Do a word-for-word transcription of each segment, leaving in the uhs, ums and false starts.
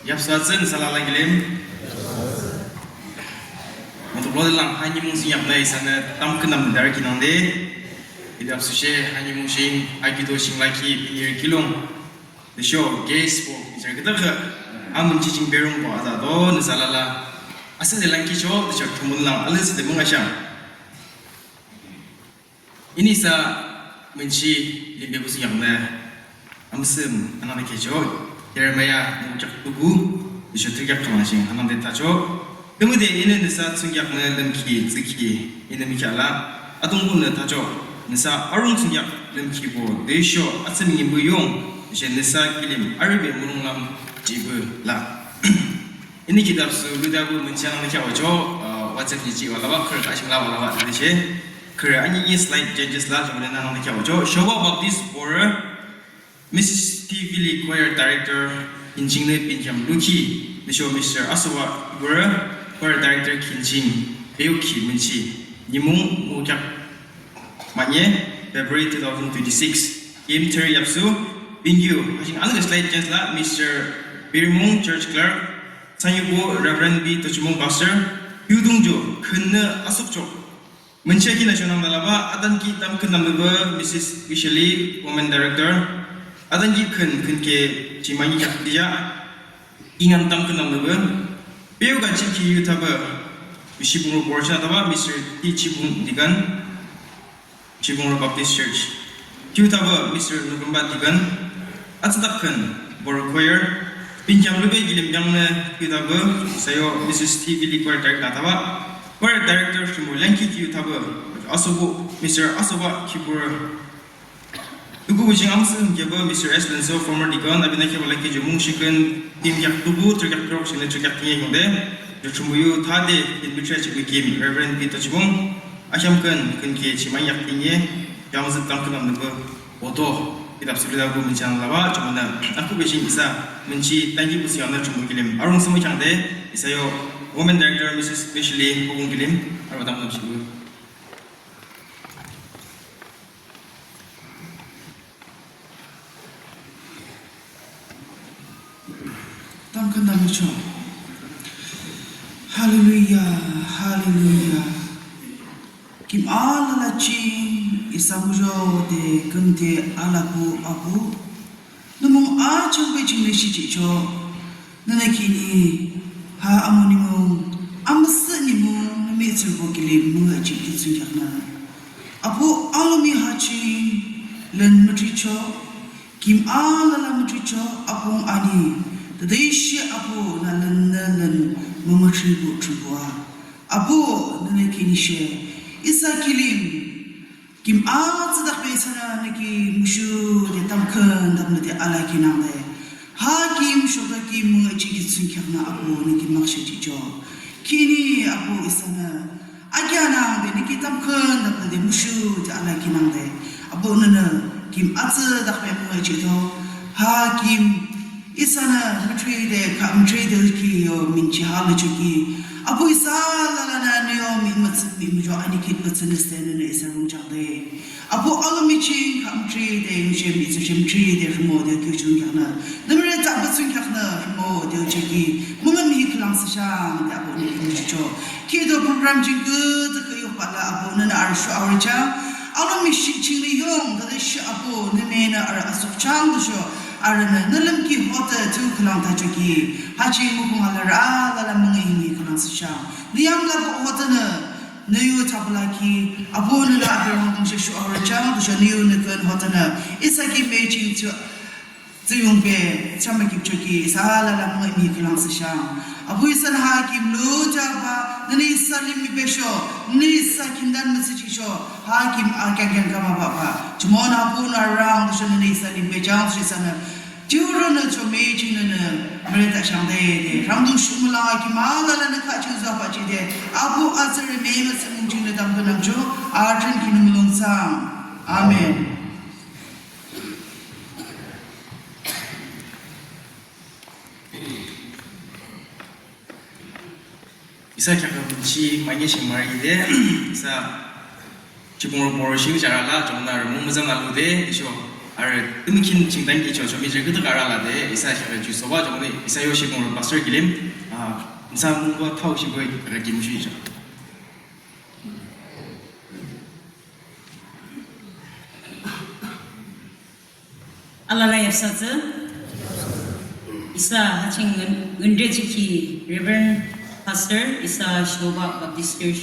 Yapsu atsün nüsa alala kilim. Mutuklode lang ha nimung thsungkheaknü isanü tamkhüntamnüde arü kinangde. Ide apsüshe ha nimung ching akido ching lakhi binirü kiulong. Tüsho guest bo ijarü küdahkhüh amün chiching berung bo aza do nüsa alala asühde lang kicho tüsho Thrünpuhnü lang alüsüde müngühshang. Inü isa münchi limbe pusu yangnü amüsüh ananü khecho, Jeremiah mukyak tuku, tüsho thürükyak khülang ching anande thacho. Tümüde inü nüsa thsungkheaknü lümkhi tsükhi inü mükheahla, Atungpuhnü thacho, nüsa arung thsungkheak lümkhibo, tüsho atsü mingimbo yung, tüsho nüsa kilim arübe mulonglam jihpü la. Inü kitab su ludapu münchi ananü kheahchoh, uh, WhatsApp ni jihbah labah, khürü kaching labah labah tütüshe. Khürü anini slide changes la, jabonü ananü kheahchoh. Shoba Baptist Borü, Missus T. Vili Choir Director, Khinching nü Binkheam lukhi, tüsho Mister Asoba Borü, Choir Director Khinching, Beyukhi münchi, nimung mukyak mahne, February two thousand twenty-six. Kim thürü yapsu, binkiu, haching anü slide changes la, Mister Birmung Church Clerk, Sanyubo Reverend B. Tochimung Pastor, Yudungjo, khünnü asukcho. Münchi kinü shonang dalaba, atanki tamkhüntamnübah, Missus Vishali, Women Director, atanki khün, khün ke, chimani kyak diya, ingan tamkhüntamnübah, Beyuka chiki yu taba, Bishibung Borcha taba, Mister T. Chibung Digan, Chibungro Baptist Church. Kiu taba Mister Nugumba Digan, Atsüdak Khün, Borü Choir, Binkheam lube kilim yangnü kiu taba, sayo Missus T. Vili Choir Director taba, Choir Director Shimo Lengki kiu taba, Asobo, Mister Asoba Kibur. Tuku bujing amsü keba Mister S. Lenso, former deacon, abinü keba laki jumung shikin, tim yak tuku, truk yak truk, shine truk yak tinye yongde, jochumuyu, thade, in mitra chiku kim, Reverend Peter Chibung, Ahyam khün, khün ke chiman yak tinye, yamzit tamkhüntamnübah, oto, kitab su ludapu münchi anü laba, chumana, aku bejin isa, münchi, tangi pusi anü chumu kilim, arung sumu changde, isa yo, Women Director, Missus Ashley, Hukung kilim, arwa tamkhüntamnübah. Tamkhüntamnücho. Hallelujah, hallelujah. Kim alala ching, isa muzhode kümde alabu abu. Nü mung achangbe chingnü shichicho. Nünü khihni, ha amu nimung, amüsüh nimung, nü mihtsürübo kilim, mung achih ki thsungkheaknü. Apu alomi ha ching, lün mütricho, Kim alala mütricho apung ani, tütüshe apu nü lün nü lün mümütribo tribua. Apu nünü kinishe, isa kilim, kim atsüdakbe isanü nü ki mushude tamkhüntamnüde alakhi nangde. Ha kim shoto kim mü achih ki thsungkheaknü apu nü ki makshe jicho. Kini apu isanü, Akia nangde nü ki tamkhüntamnüde mushude alakhi nangde. Apu nünü kim atsüdakbe mü achihdo. Ha kim isanü mütride ka mütride ki yo minchi ha lüchoki. Apu isa lalanü nü yo mi mütsü mi müjo ani kit mütsü nüste nünü isa rungchangde. Apu alomi ching ka mütride yo she mi tsü she mütride rümode ki chungkheaknü. Nümre ta mütsungkheaknü rümode yo cheki. Münga mi khülang sashang de apu nü ki müchicho. Kido program ching kütsü kü yukbala apu nünü arü sho arü chang. Alomi shi ching ni yong, tütüshe apu nü menü arü asuk chang tüsho. Arünü nü lümkhi hote tü khülang tachoki. Hachi mukung alarü alala münga mi khülang sashang. Nü yamla apu hote nü. Nü yu thapülakhi, apu nünü api rong tungshe sho arü chang, tüsho nü yu nü kün hotanü, isa ki meching tsü, tsüyungbe, chama kipchoki, isa alala münga mi khülang sashang. Apu isanü ha kim lu jaba, nünü isa limmi besho, nünü isa kindan mütsüchisho, ha kim akyang kyang kama baba. Chumona apu nü arang, tüsho nünü isa limbe chang, tüsho isanü, Jiurünü cho mechingnü mürüta shangde de, rangdung shuk mülang aki mala lanü kha ching zapa chide, apu atsüri meme sümung chingnü tamkhüntamcho, atrin kinü mulong sang. Amen. Isa kheakü münchi manye shi maride, isa Chibungrü Borü shi jara la, jongna rü mung müzang alude, isho. Arü tümü khin ching thank you cho, cho mi je küdük arü la de, isa shi ju soba jong de, isa yo shi kong pastor kilim, ah, nsa mungbo thao shi bo, ara kim shi cho. Alala yapsa tsü. Isa ha ching ngün, ngünde chiki Reverend Pastor, isa Shoba Baptist Church.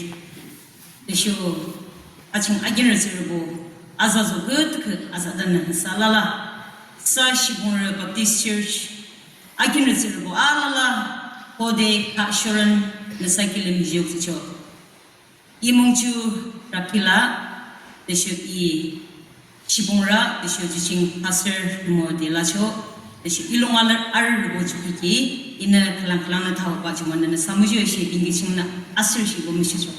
Tüsho ha ching aginrü tsührübo, aza zo kütkü aza dana, isa alala. Isa Shibungrü Baptist Church, aginrü tsührübo, alala, hode ka shoran, nüsa kilim jiyok cho. I mung ju Rakhi la, tüsho i Shibungrü, tüsho ju ching pastor mo de lacho, tüsho i lung ala arü rübo ju ki, inü khülang khülang nü thao ba ju mo nü nüsa muzho shi bingi ching nü asür shi bo muzho cho.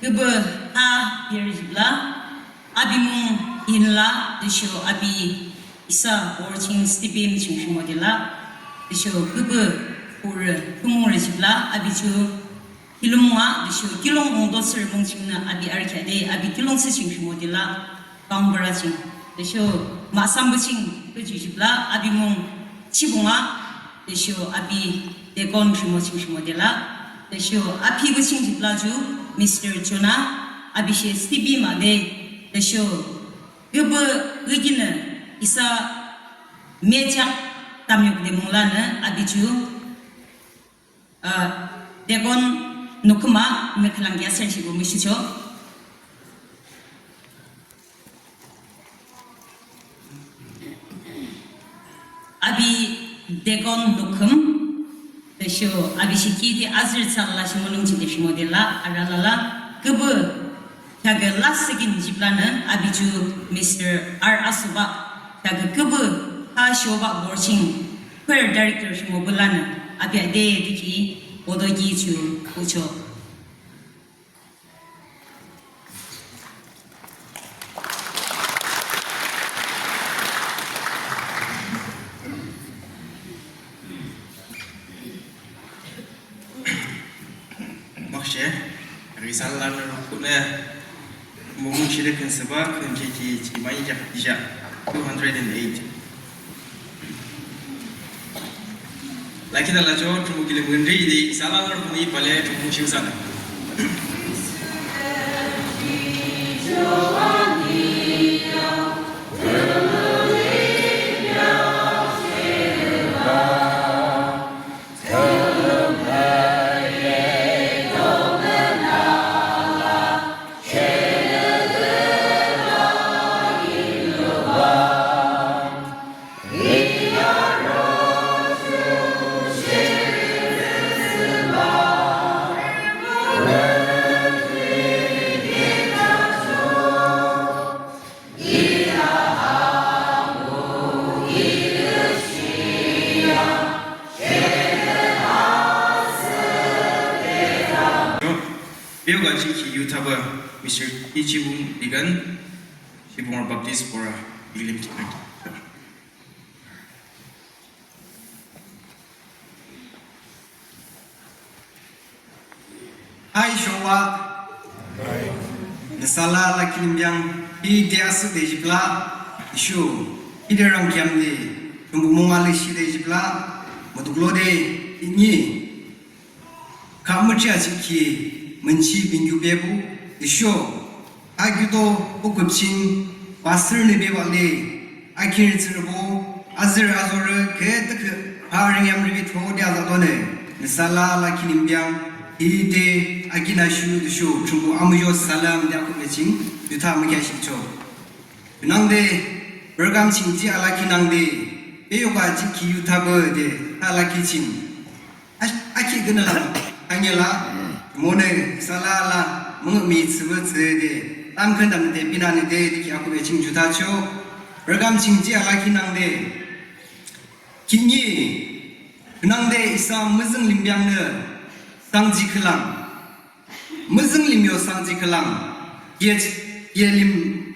Kübü ha bir jibla, abi mung Hinla, tüsho abi isa borching Stephen ching shimo de la, tüsho kübü purü, kümung re jibla, abi ju Kilung mung a, tüsho kilung mung do sürü mung ching nü abi arü kya de, abi kilung sü ching shimo de la, Bangpara ching. Tüsho mahsambo ching, küju jibla, abi mung Shibung a, tüsho abi Deacon shimo ching shimo de la, tüsho api bo ching jibla ju, Mister Jonah, abi she Stevie ma de, tüsho, kübü, küjinü, isa, mejak, tamyuk de mung lanü, abi ju, Ah, Deacon Nukhüm a, nü khülang ki asür shi bo muzho cho. Abi Deacon Nukhüm, tüsho abi shi ki de azürü tsü alala shi mulong ching de shimo de la, arü alala, kübü, Kheakü last second jiblanü abi ju Mister R Asuba, kheakü kübü ha Shoba borching, choir director shimo bulanü, abi ade diki, odo ki ju, ucho. Makshe, risa lanü rukune, mumung shire kün seba, kün kiki, chimai jak, ija, two hundred and eight. Lakhi na lacho, Thrünpuh kilim ngünri di, isa lanü rukune, pale, Thrünpuh shim sana. Yo, yo, ga chiki youth haba, Mister Ichibung Digan, Shibung Baptist Bora, William District. Hai, Showa. Nüsa alala kilim biang, hide asüde jibla, isho, hide rangkiam de, Thrünpuh mung alishide jibla, müdüklo de, ini. Ka müchi achiki, münchi bingyu bebu, isho, agido, ukupchin, pastor ne bebale, akir tsürübo, azürü azorü, küdükhüh, ha ringyam ribitho de azadone, nüsa alala kilim biang, hide, akinashu, dusho, Thrünpuh amuzho salam de akupmüching, yutha mükheahshihcho. Nangde, program ching ji alakhi nangde, beyoka chiki youth haba de, alakhi ching. Ash-, akhi gana la, anya la, mone, isa alala, mung mi tsübü tsü de, tam kandam de, pinani de, diki akupmüching yuthacho, program ching ji alakhi nangde. Kini, nangde isa müzüng limbiang ne, sangji khülang. Müzüng lim yo sangji khülang, ye, ye lim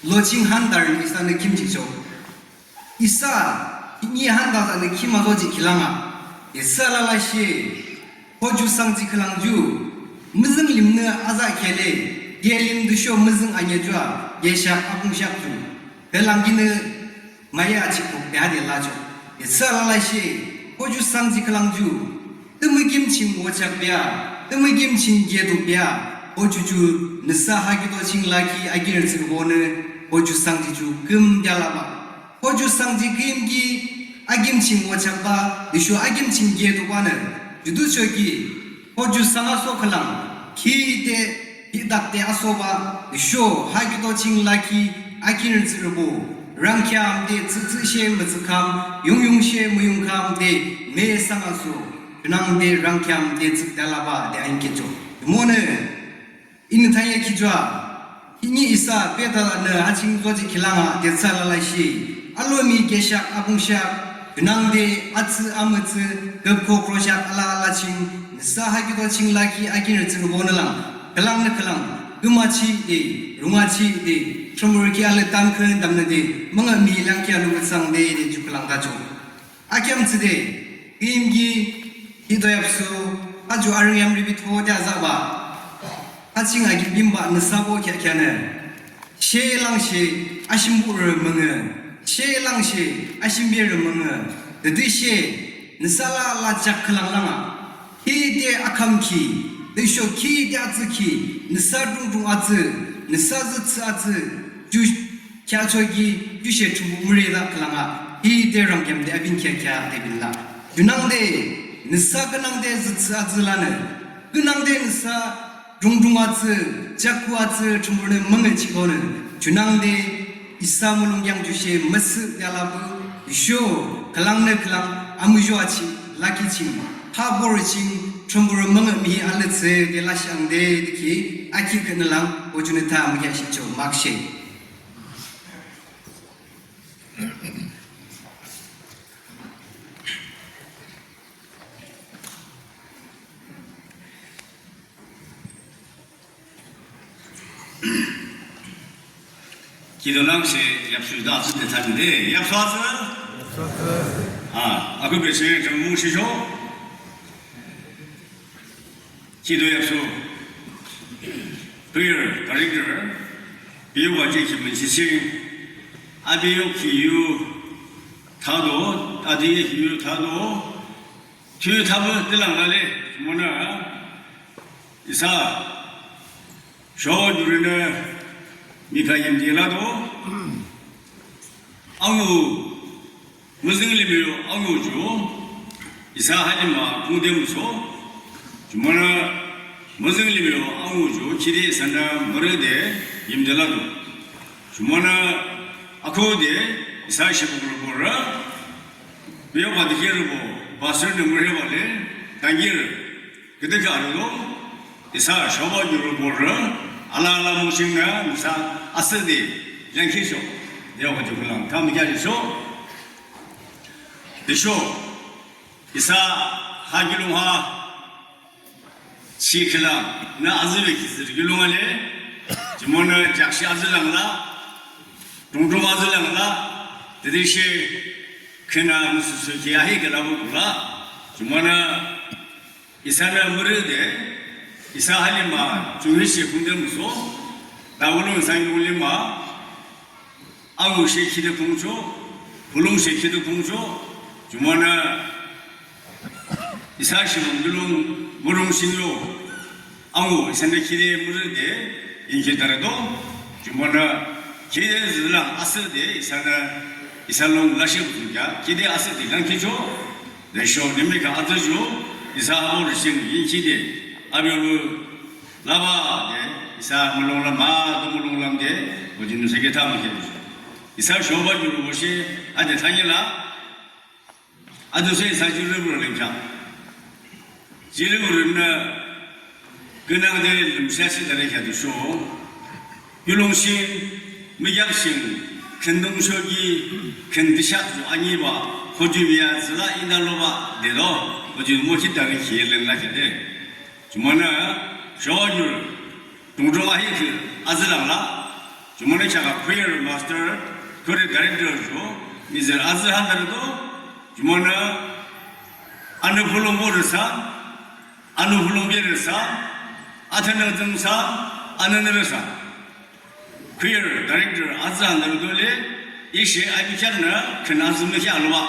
lo ching handar ni isa ne kim jicho. Isa, Khihni handa zanü khima zojih khülang ah. Isa alalashe, hoju sangji khülang ju, müzüng limnü aza kele, ye lim tüsho müzüng anye ju a, ye shak apung shak ju. Khülang kinü maya achikpuk de hade lacho. Isa alalashe, hoju sangji khülang ju, tümü kim ching wochak bia, tümü kim ching ye du bia, hoju ju, nüsa ha kiuto ching lakhi akinrü tsührübonü, hoju sangji ju küm de alaba. Hoju sangji küyimki akim ching wochakba, tüsho akim ching ye dubanü, juduchoki, hoju sang aso khülang, khide, hidak de asoba, tüsho ha kiuto ching lakhi akinrü tsührübo, rangkheam de tsütsüshe mütsükham, yungyungshe müyungkham de, me sang aso, junangde rangkheam de tsükde alaba de aimkihchoh. Jumonü, inü thaya kichwa. Khihni isa beta lanü ha ching zojih khülang ah de isa alalashe, alomi keshak apung shak, junangde atsü amütsü, küpko kroshak alala ching, nüsa ha kiuto ching lakhi akinrü tsührübonü lang, khülangnü khülang, kümachi de, rungachi de, thrümurü ki alü tamkhün damnü de, münga mi langkhi anu mütsang de de ju khülang dacho. Akhüm tsüde, küyimki, hito yapsu, ha ju arüngyam ribitho de azaba. Ha ching agim bimba nüsabo kheahkheanü. She langshe, ashimburü müngü. She langshe, ashimberü müngü. Tütüshe, nüsa alala jak khülang langa. Khide akhamkhi, tüsho khide atsükhi, nüsa dungdung atsü, nüsa zütsü atsü, ju kheahchoki, jushe thumbu müreda khülang ah, khide rangkheam de abin kheahkhea de binla. Junangde, nüsa künangde zütsü atsü lanü, künangde nüsa dungdung atsü, jakku atsü, thumburünü müngüchihonü, junangde, isa mulong yang jushe müsüh yalapü, isho, khülangnü khülang, amuzho achi, lakhi ching, ha borü ching, thumburü müngü mihi alütsü, de lashang de, de ki, akhi künü lang, ojunü tha müyashicho, makshe. Kido langshe yapsu da atsü de thanide, yapsu atsü? Yapsu atsü. A, aku bese jang mungshisho. Kido yapsu. Prayer director. Biyo ba je ki münchi sing. Abiyo ki yu. Thado, adi yu thado. Tüthabu tilang lale, mona, isa, sho yurine, mika yimdi lado, angu, müzüng limyo angu ju, isa halima kungde muso, jumana, müzüng limyo angu ju, kiri isana mürüde, yimdi lado, jumana, akode, isa shibukulu bora, Biyo ba dikirübo, basürnü mürhebale, tangir, küdükhü arüdo, isa shoba yurü borü, ala ala mungshing na, isa asüde, yankisho, biyo ba dikirübo, tam yankisho, disho, isa ha gülung ha, Shi khülang, nü azü be kizir gülung ale, jumonü jakshi azü langla, rungdung azü langla, dedeshe khüna müsüsü ki ahi külabu kula, jumonü isanü mürü de, isa halima, junghi shi kungde müso, davulung isa yunglima, Angu she khide kungcho, bulung she khide kungcho, jumonü isa shibung dulung murung shingyo, angu isa ne khide murü de, inke tarado, jumonü khide zülang asü de, isa ne, isa lung lashe buzungya, khide asü de lang kicho, de sho, nimi ka atü jo, isa abo rishing inki de, abi bu, Laba de, isa mulong lam, ma, do mulong lam de, ojin nusake tha mukhe. Isa shoba juru boshe, ade thangila, ade se isa juru buru lengkha. Juru buru na, künang de limsha shi dare kha de sho. Yulong shin, miyak shin, kendong shogi, kendishak ju anyi ba, hoju biya zila inda loba, de do, ojin mo shi dare khi len la kha de. Jumonü, showanyul, tungtung ahikhi, azü langla. Jumonü chaka choir master, choir director jo, mister azü handardo, Jumonü, anü pulung borü sa, anü pulung berü sa, athanang tsüng sa, anü nürü sa. Choir director atsü anü dole, ishe abikhang nü, khün atsü mükhi alwa,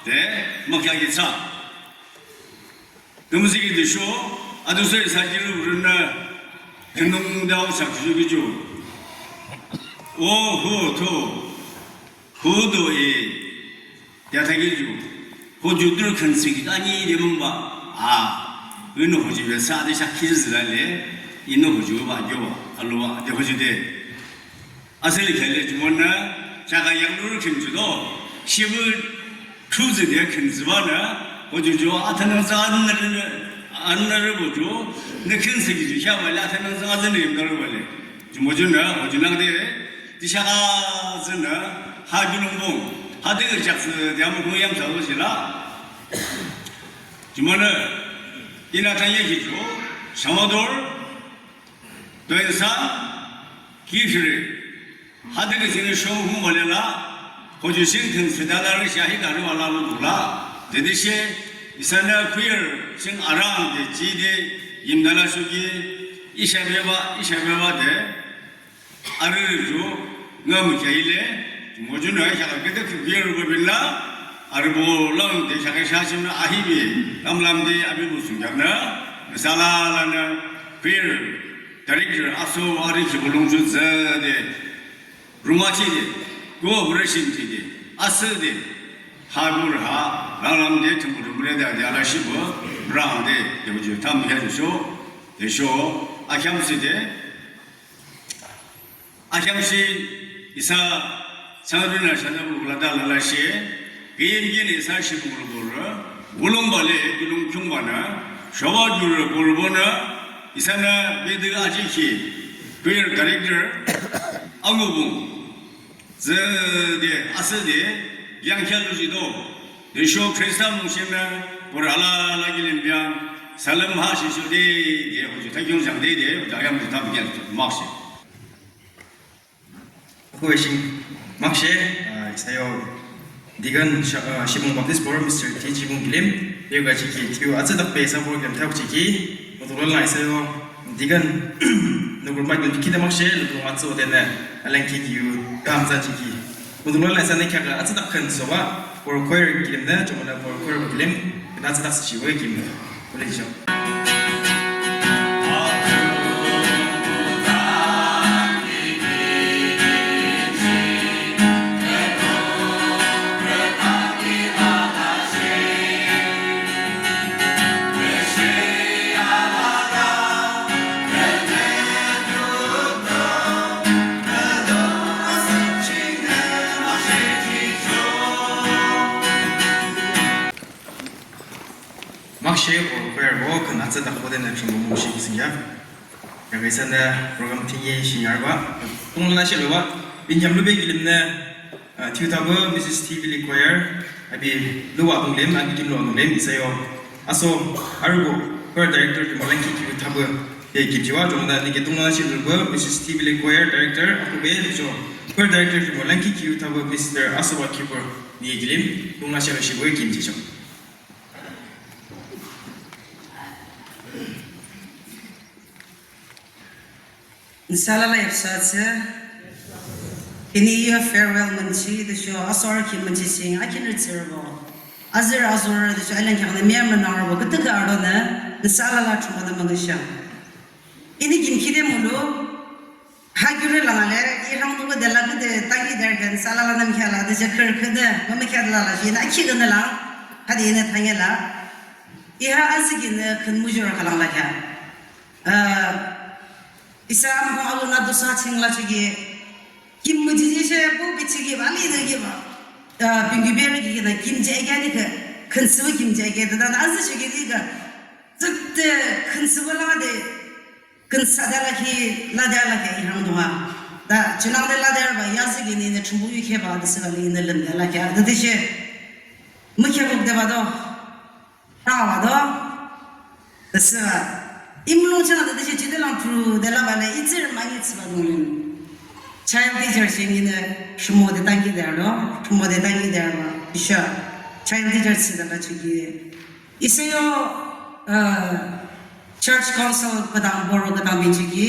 de, mükhi agi sa. Tümüziki tüsho, adüsoi sa jiru rünü, khünung dao sa küju küju. O, ho, to, ho, do, e. Ya thagi ju, hoju dur khün sigi ani de mung ba, a, ino hoju be sa de shak khiz la le, ino hoju ba, jo ba, alo ba, de hoju de. Asali khale jumonü, shaka yang dur khün ju do, shibu, thu zi de khün zi ba na, hoju jo, athanang sa an na, an na re bo jo, ne khün sigi ju, sha ba le, athanang sa an na yim da re ba le. Jumo junü, hoju nang de, Tüsha azünü, ha gülungbong, ha de gürchak sü, de amukhu yam sa lo jila. Jumonü, inü tanye ki ju, Salvador, Doensa, Kifri, ha de gürchak sü shong hung wale la, hoju sing thün sü da la ri shahi da ri wala lo dula, de de she, isanü queer sing arang de ji de, yim da la shu ki, isha beba, isha beba de, Arü ju, ngam kya ile, mo ju na kya kete kya ru ba bin la, arü bo lang de kya kya sha shim na ahi bi, lam lam de abi bo sung kya na, misala la na, queer, director aso arü ki bo long ju ze de, ruma chi de, cooperation chi de, ase de, ha bo ha, lam lam de, tum rum re de, de ala shi bo, rang de, de bo ju, tam kya ju sho, de sho, a kyam si de, Akyamsi isa sangrü na shana bu lada lala shi, giyim giyim isa shi bu lu bor, gulung bale, gulung kyung bana, shoba jur bor bona, isa na bidi aji ki, queer director, angu bung, ze de, ase de, yang kya lu ji do, de sho Krista mung shi na, bor ala la giyim yang, salem ha shi sho de, de, ho ji ta kyung jang de, de, ho ji ayam de ta bu kya, mak shi. Ako eshing makshe, ah, isa yo Digan Sha-, ah, Shibung Baptist Bor, Mister T G Bung Kilim, yo ga chiki, tiyo atsa dakpe isa bor kilim thap chiki, mutuklala isa yo Digan nukur mak kilim chiki de makshe, lutung atsa odene, aleng ki kiyo, kam sa chiki. Mutuklala isa ne kya ka atsa dak khan soba, bor choir kilim de, chomala bor choir kilim, atsa dak sa shiwe kilim. Boleh jawab. Makshe bor choir bo khün atsa dak bode na chumbo mungshi kisingya. Yaga isa na program tingye shinyar ba. Tungla shi lo ba. Binyam lube kilim na, ah, tiyu tabu Missus T Billy Choir. Abi luwa tunglim, abi kim luwa tunglim, isa yo. Aso, arubo, choir director ki malang ki kiyu tabu. Ye kim jiwa, jong na nike tungla shi lo ba, Missus T Billy Choir director, aku be, jo. Choir director ki malang ki kiyu tabu, Mister Aso wa kipu. Ni kilim, tungla shi lo shi bo kim jiwa. Nüsa alala yapsa tsü. Ini yo farewell münchi, tüsho asor ki münchi sing, akin ritsirbo. Azir azor, tüsho alen kyak ne miyam nang robo, kütük ardo ne, nüsa alala chumo ne münchi. Ini kim kide mulu, ha gyuri langale, i hang nungu de la küde, tangi derken, nüsa alala nam kyala, tüsho kür küde, mama kyala la, shi na ki küne la, hadi ine tangi la. Iha aziki ne khün mujur khalang la kya. Ah, isa amkong alu na dosa ching la chigi. Kim muji ji she bu bichi gi ba, ali de gi ba. Ah, pingi beri gi na kim je ge ni ke. Khün sibu kim je ge da na azi chigi di ga. Zikte khün sibu la de. Khün sa da la ki, la da la ke i hang do ha. Da chunang de la da ba, ya ziki ni ne chumbu yu ke ba, da siba li ne lem de la kya. Da de she. Mükhe buk de ba do. Tawa do, tüsüba, imlung chang de tüshe chide lang through de la bale, itsir mangi tsiba dunglim. Child teacher shi ngine, shimo de tangi de alo, shimo de tangi de alo, isha. Child teacher thsüde lachoki, isa yo, uh, church council küdang borü küdang binchoki,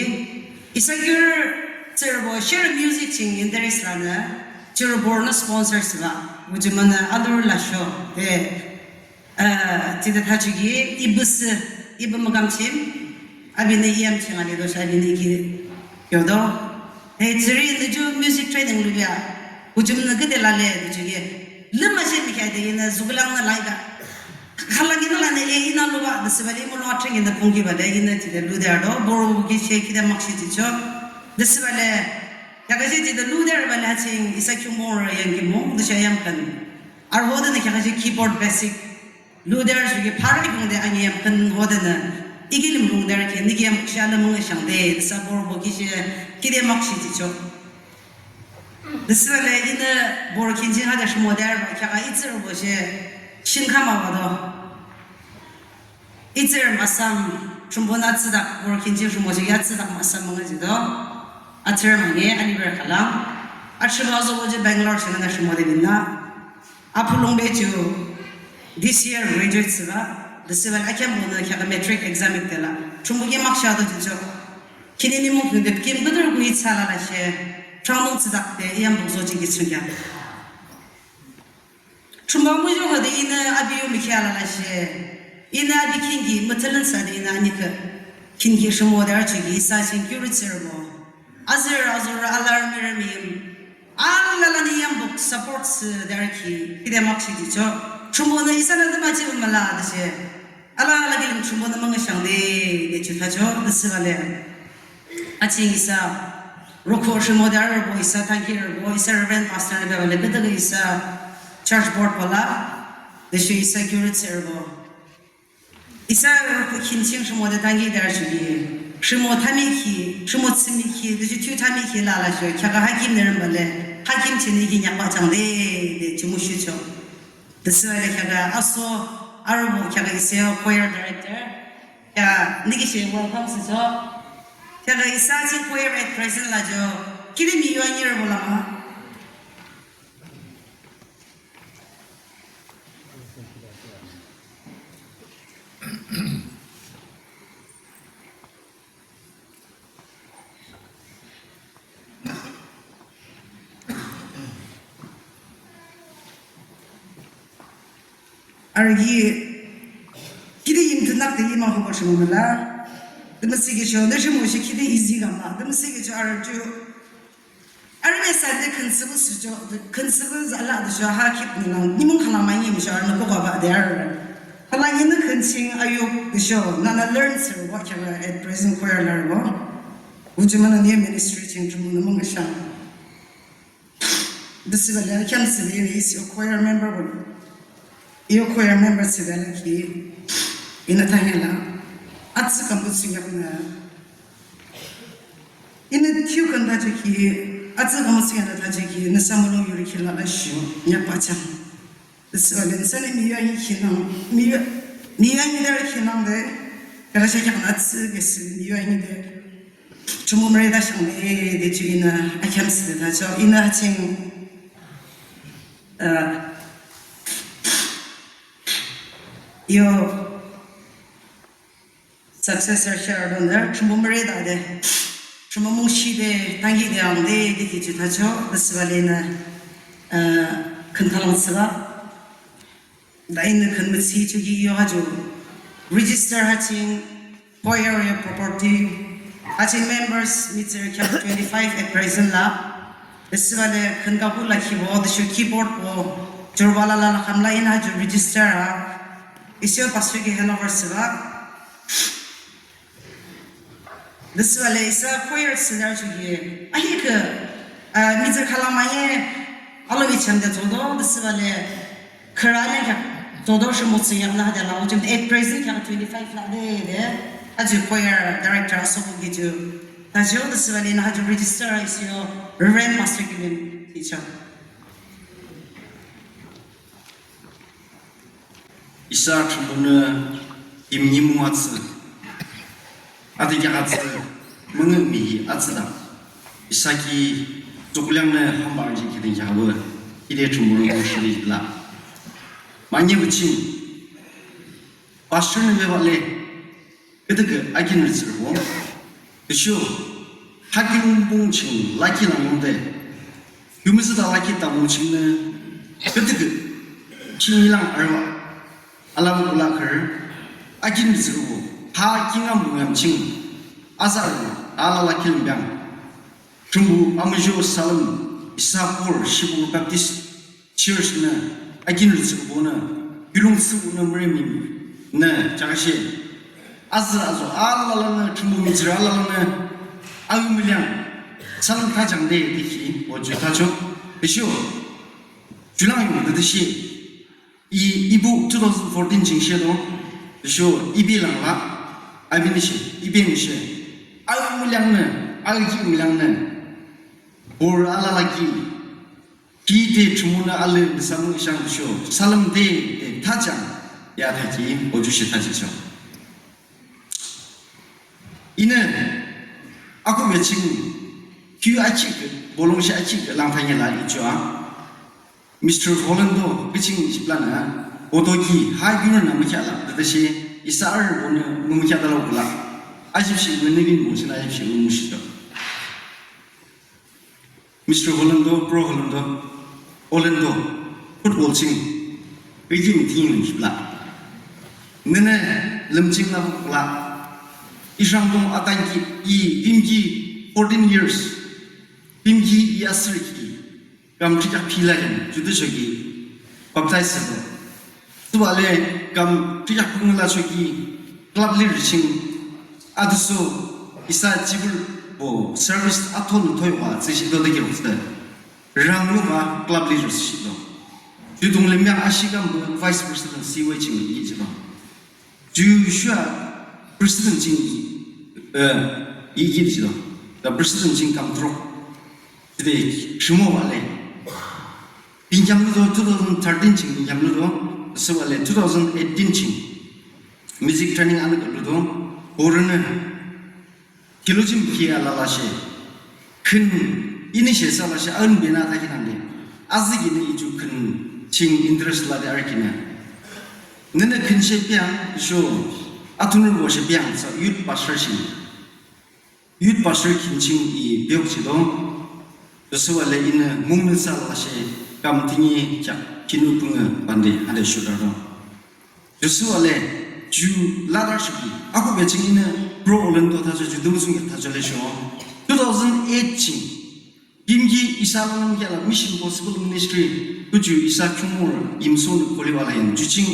isa kiur tsührübo sherü music ching interest lanü, tsührü borünü sponsor thsübah, wujimünü alur lasho de, uh, thsüde thachoki, I büsü, I bü mükam chim, apinü I yam ching alido she apinü ki yodo. He, tsührünü ju music training lubah, wujimünü küde lale de choki, lümashe mükheahde inü zuklangnü laida. Khülangnü lanü e inü lubah, de thsübale I mulong athring inü pungkibale inü thsüde lude arüdo, borü ki she küde makshe jihchoh. De thsübale, kheaküshe thsüde lude arübale ha ching isa khiungmongrü yangkhi mung, de she yamkhün. Arü hodenü kheaküshe keyboard basic lude arüchoki phara kungde ani yamkhün hodenü, I kilim lungde arü ki, nü ki yamkhün she alü müngühshang de, de thsa borü ki she küde makshe jihchoh. De thsübale inü borü khinching hade rhimode arübah kheakü I tsührübo she shinkhama bado. I tsührü mahsam, Thrünpuhnü atsüdak, borü khinching rhimochoki atsüdak mahsam müngühjihdo. Atsührü münge, aliberü khülang. Atsührü azo ju Bangalore chingnü rhimode binlah. Apulung be ju this year graduate thsübah. De thsübale akheam bonü kheakü matric exam ekte la. Thrünpuh ki makshe ado jihchoh. Khihni nimung khihni de kim küdürü ku I thsü lalashe, thrünpuh tsüdakde I yambuk zojihkhi thsungkheak. Thrünpuh muzhokhi de inü api yu mükheah lalashe, inü api khingki müthülün thsüde inü anikhi khingki rhimode arüchoki isa ching kiurü tsührübo, azürü azürü alarü müremim alalanü yambuk support thsüde arü ki küde makshe jihchoh. Thrünpuhnü isanü tümü jihbah müla de she, alala kilim Thrünpuhnü müngühshang de, de ju thachoh. De thsübale, ha ching isa roko rhimode arübo, isa thankhirübo, isa Reverend Pastor nü bebale küdükhüh isa church board bala, de she isa kiurü tsührübo, isa roko khinching rhimode thankhide arüchoki, rhimo thamikhi, rhimo thsümikhi, de she thiyu thamikhi lalashe kheakü ha kim nü rhimobale, ha kim chingnü ki neak bahchang de, de ju mushuchoh. De thsübale kheakü aso arübo kheakü isa yo choir director. Ya, nü ki she welcome thsüchoh. Kheakü isa ching choir at present la ju, küde mi yo anirübo lama. Arü ki, küde yimtünak de yimang hobo rhimo müla. Tümütüsho nü rhimo she küde easy kama. Tümütüsho arü ju, arü me Sunday khün thsüpü thsüchoh, khün thsüpü zala de sho ha kip nü lang, nimung khülang mani mi sho arünü kokoba de arü. Khülang inü khün ching ayuk de sho, nana learn thsürübo kheakü at present choir larübo. Wujimünü nü ministry ching Thrünpuhnü müngühshang. De thsübale akheam thsüde inü isa yo choir member bo. I yo choir member thsüde alakhi, inü thangela atsü kambuh thsungkheaknü, inü thiyu khün thachoki, atsü kambuh thsungkheaknü thachoki, nüsa mulong yurü ki lalasho neak bahchang. De thsübale nüsanü miyo ani khinang, miyo, miyo ani de khinang de, kheakü she kheaknü atsü kesi miyo ani de, Thrünpuh müretahshang de, de ju inü akheam thsüde thachoh. Inü ha ching, uh, yo successor share donü Thrünpuh müretahde, Thrünpuh mungshide, tankideang de, de ki ju thachoh. De thsübale inü, uh, khün khülang thsübah. Da inü khün müthsüchoki yo ha ju register ha ching, choir yo property, ha ching members mihtsürü kheak twenty-five at present la. De thsübale khün kaku lakhibo, de sho keyboard bo, jurübo alala lakhamla inü ha ju register a, isa yo pastor ki handover thsübah. De thsübale isa choir thsüde arüchoki, ahihkhüh, uh, mihtsürü khülang mahne, alomi chamde zodo, de thsübale khürü ane kheak zodo rhimo thsungkheaknü hade la, o jim at present kheak twenty-five la de, de, ha ju choir director aso ki ju thachoh. De thsübale inü ha ju register a isa yo Reverend Pastor kilim thsüchoh. Isa Thrünpuhnü yimnimung atsü, atikheak atsü, müngühmühi atsüdang, isa ki tsukleangnü hambah jihkhi dünkheak a, küde Thrünpuh rungkhi shili la. Manyübah ching pastor nü bebah le, küdükhüh akinrü tsührübo, tüsho ha kiulongpung ching lakhi lang yungde, yumütsüta lakhi tamung chingnü, küdükhüh ching ilang arübah alabah kula kharü, akinrü tsührübo, ha kingaünpung yam ching azarü alala kilim biang. Thrünpuh amuzho salüm isa borü Showuba Baptist Church nü akinrü tsührübonü, yulong tsührübonü müremim nü jakashe, azü azo alalanü, Thrünpuh mihtsürü alalanü, aümüliang salüm thajangde tüki o ju thachoh. Tüsho ju lang yung tütüshe, i, ibuh two thousand fourteen ching she to, tüsho ibe lang la, abinü she, ibenü she, aümüliangnü, alki ümüliangnü, borü alala ki, ki de Thrünpuhnü alü nüsa mung ishang tüsho salüm de, de thajang ya thaki o ju she thachoh. Inü akhuhbe ching, kiu achih, bolung she achih lang thangela ichoa, Mister Holland to küching jiplanü, otoki ha yunü nü mükheahla tütüshe, isa arübonü mümükheahde la kula, ajipshe münibin mo chinü ajipshe mümüshichoh. Mister Holland to, Bro Holland to, Holland to, football ching ijim thing jipla, nünü lümching la kula, ishrangdung atanki, i bimki fourteen years, bimki i asürki kam thrikhak phila yang judüchoki baptize thsüdo. Thsübah le kam thrikhak phungla choki club leader ching adüso isa jipürübo service athonü thoiwa tsüshihdo de kiroksüde, rangloba club leader shihdo. Ju dunglim yang ashi kam vice president C Y ching yichido. Ju shua president ching, eh, yichido. The president ching kam trok jide shimo wale. Binkheam ludo two thousand thirteen ching binkheam ludo, thsübah le two thousand eighteen ching music training anü ludo, borünü theology mükheah lalashe, khün inü she thsalashe aün binü thakhi nangde, azükinü i ju khün ching interest lade arükinü, nünü khün she biang sho, athunurübo she biang thsa youth pastor ching, youth pastor khün ching i biokchido. Thsübah le inü mungnü thsalashe kam thüni kheak khinu pungü bande hande shudardo. Thsübah le ju ladar shuki akhuhbe ching inü Bro Holland to thachoh, ju dungdung kheak thachoh le sho, two thousand eight ching bimki isa lanung kheahla Mission Gospel Ministry kuju isa khiungmurü Yimsonü kholiba la yang ju ching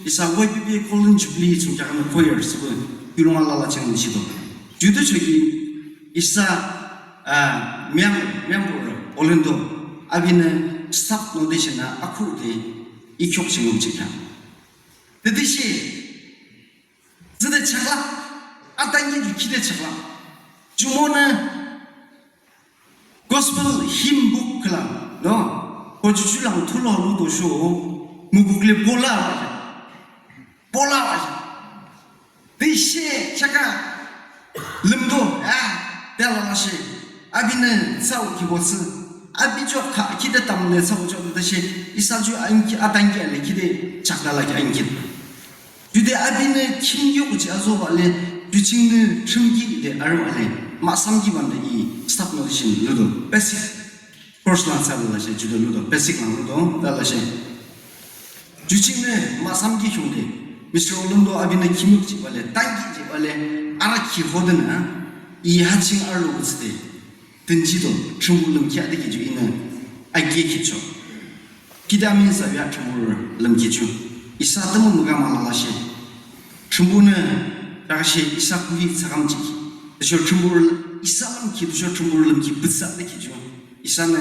isa Y P B A Golden Jubilee thsungkheaknü choir thsüpü kiulong alala ching shido. Judüchoki isa, ah, mem-, member Holland to apinü staff notation a akhuhde i khiuk ching lümchikheang, tütüshe thsüde chakla, atanki ju khide chakla, jumonü Gospel hymn book khülang, no? Ko ju ju lang thulu ludo sho, mubuk le bola wa ya. Bola wa ya. Tüshe chaka lümdo, ah, de lalashe. Apinü thsao ki botsü. Api ju kha khide tamle thsao ju tüshe. Isa ju anki atanki ale khide chakla la ki anki. Jude apinü khim yokuchi azoba le, ju chingnü thrümki de arüba le, mahsamki bande i staff notation ludo, basic course lang thsülashe, jude ludo, basic lang ludo, thalashe. Ju chingnü mahsamki khiungde, Mister Holland to apinü khim yokuchiba le, tankichiba le, araki hodenü, i ha ching arübo tsüde. Dünjido, Thrünpuh lümkhi adükhi ju inü, agikhitchoh. Khide amin thsübah Thrünpuh lümkhi ju. Isa tümü mükham alalashe. Thrünpuhnü, thakashe isa kuhi thsakham jikhi. Tüsho Thrünpuh isa lümkhi, tüsho Thrünpuh lümkhi pütsü adükhi ju. Isanü,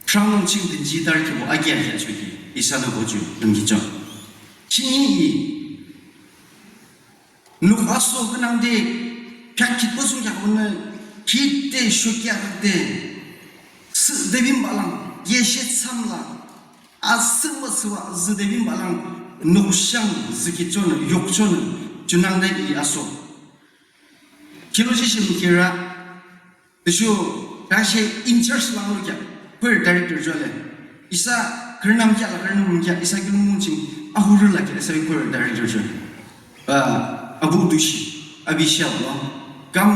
thrang lung ching dünjidarkhi bo agikhitchoki. Isanü bo ju lümkhichoh. Chini i, Nukhu aso künangde, kheak khitbo thsungkheaknü, khide shokheakde, thsüde binbah lang, yeshe thsamla, asühmühsühbah thsüde binbah lang, nukshang thsükhichonü, yokchonü, junangde i aso. Theology shimkhira, tüsho, thashe in charge lang lukheah, choir director ju le. Isa, Khürünam kheak la khürünam kheak isa kiulongthsü ching ahorü lakheah isa choir director ching. Ah, abuh tüshe, abi shao lo. Kam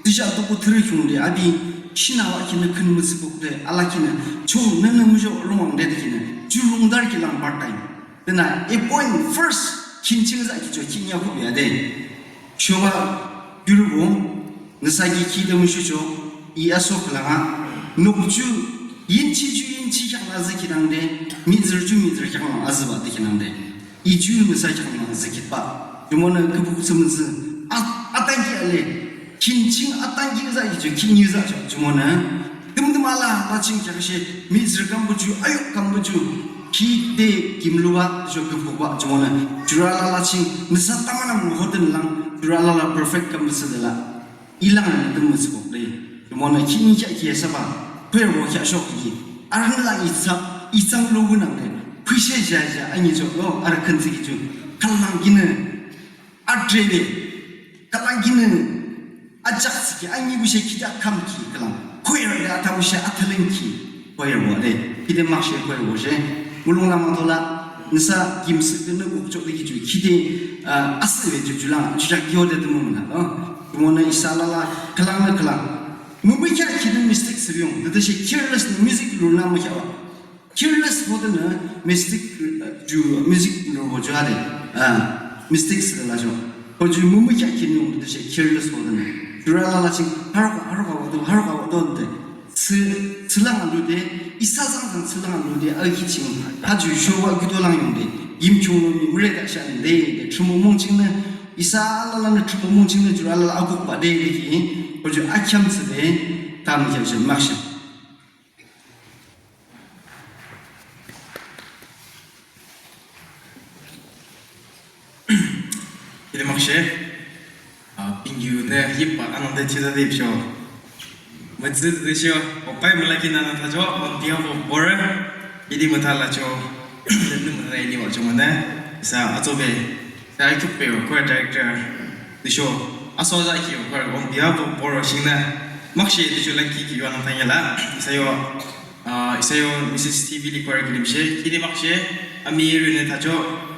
tüshe ato ko thürü khiungde abi shinawakhinü khün mütsüpokde alakhinü chong nünü müjo lungwangde de khinü. Ju lungdar ki lang part time. Tüna appoint first khin ching za ki cho khin ya ko ya de. Shoba yurübo. Nüsa ki khide mushucho, i aso khülang a, nokju, yinchi ju yinchi kheak la zükhinangde, mihtsürü ju mihtsürü kheak la azübah de khinangde, i ju nüsa kheak la zükhitbah. Jumonü küpü kutsü mütsü, a, atanki ale, khin ching atanki za ki ju, khin yu za ju, jumonü, tümtüm ala, la ching kheak she, mihtsürü kambuh ju, ayuk kambuh ju, khide kimlubah, ju küpübah, jumonü, jurü alala ching, nüsa tamanam hoten lang, jurü alala perfect kambuh sü de la. Ilang nü tümü tsübok de. Jumonü khihni kheak ki saba. Choirbo kheak shok ki. Arhang la i tsang, i tsang lo wünang de. Phishe ja ja, ani jok lo, arü khün tsiki ju. Khülang kinü. Adre de. Khülang kinü. Ajak tsiki, ani bushe khide kam ki, khülang. Choir de ata bushe ataleng ki. Choirbo de, khide makshe choirbo she. Mulong lama tola, nüsa kimsü künü kukchok de kichu, khide, ah, asübe ju julang, jujak yo de tümü münalo. Tümü nü isa alala, khülang nü khülang. Mümükheak khide mistake sürüyong, de de she careless nü music lurü nü mükheak wa. Careless hode nü mistake, eh, ju music lurü bo ju hade, ah, mistake sürü la jo. Ho ju mümükheak khide yung, de de she careless hode nü. Jurü alala ching, haroka, haroka wado, haroka wado de. Tsü, tsülang alude, isa zangzang tsülang alude, alki ching, ha ju showa gudo lang yungde, yimchung lo mi mre da sha de, de, Thrünpuh mung chingnü, isa alala nü Thrünpuh mung chingnü jurü alala akukba de, de ki, ho ju akhyam tsü de, tam kya ju makshe. Khide makshe, ah, pingyu nü yipba anang de chida de sho. Mütsü de sho, opai mülaki nana thajo, on behalf of Bor, khide mütha la cho, nü mütha ini wa cho mane, sa achobe, sa itukpe, choir director, de sho, aso za ki, choir, on behalf of Bor, shingnü, makshe, de sho lang ki ki yo anang thanya la, sa yo, Ah, isa yo Missus T V li choir kilim she, khide makshe, ami rünü thajo,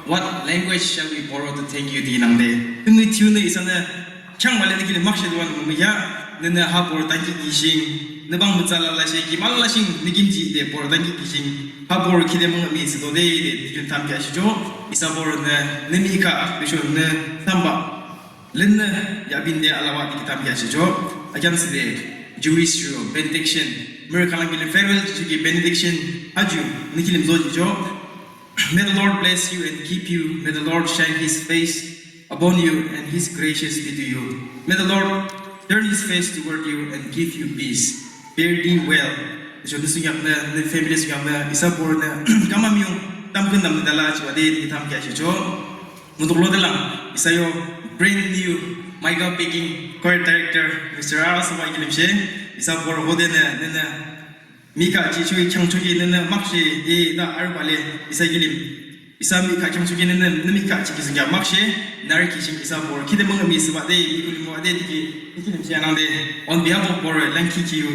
"What language shall we borrow to thank you?" di nangde. Tümü thiyu nü isa nü, chang male nü kilim makshe duwa nü mümüya, nünü ha Bor tanki kishing, nü bang mütsa la la she, kim ala la shing, nü kim ji de Bor tanki kishing, ha Bor khide mung ami sido de, de, de, tam kya shi jo, isa Bor nü, nü mi ka, de sho nü, tamba. Lünnü yabinde alawa di kitam ya chicho, akyam side, Jewish yo, benediction, mürü khülang kilim farewell chicho ki benediction, aju, nü kilim zo chicho. May the Lord bless you and keep you. May the Lord shine his face upon you and his gracious be to you. May the Lord turn his face toward you and give you peace. Fare thee well. Chicho nü sungyak nü, nü family sungyak nü, isa Bor nü, kamam yung, tamkün nam nü dala chiwa de, kitam kya chicho. Mutuk lo de lang, isa yo brand new Michael Peking, choir director, Mister Arasama kilim she, isa Bor hode nü, nü, nü, mika chi chui chang chui nü, nü, mak shi, e, da, aru bale, isa kilim, isa mika chang chui nü, nü, nü, mika chi ki sungya mak shi, nari ki shim isa Bor, kide mung mi siwa de, mi kulim wa de, tiki, kilim she anang de, on behalf of Bor, lang ki ki yu,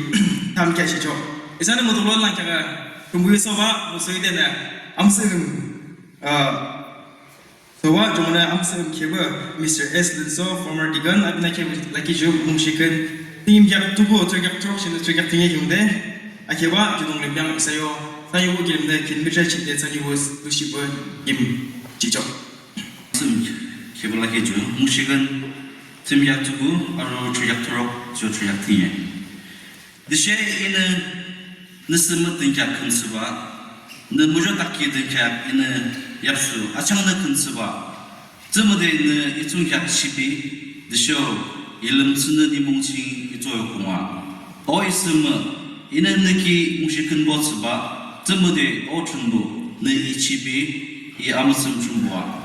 tam kya shi cho. Isa nü mutuk lo lang kya, kumbu so wa, mu so de nü, am sing, uh, So wa jongna amsem kheba Mister S Lynso, former deacon, abina kheba lucky ju mungshiken. Tingim yak tugu, tugyak trok, shin tugyak tingye yungde. Akheba judong limyang isayo, sayo wo gilimde kin mitra chinde sayo wo lushibo gim chichok. Amsem kheba lucky ju mungshiken. Tingim yak tugu, aro tugyak trok, jo tugyak tingye. Tüshe inü nüsü müdünkheak khün thsübah, nü muzho takki dünkheak inü yapsu achangnü khün thsübah. Tümüde nü itsungkheak shipi, tüsho ilüm thsünü nimung ching itsoyo khunga. O isü mü, inü nü ki mungshi khünbo thsübah, tümüde O Thrünpuh, nü i chipi, i amüsüm Thrünpuh a.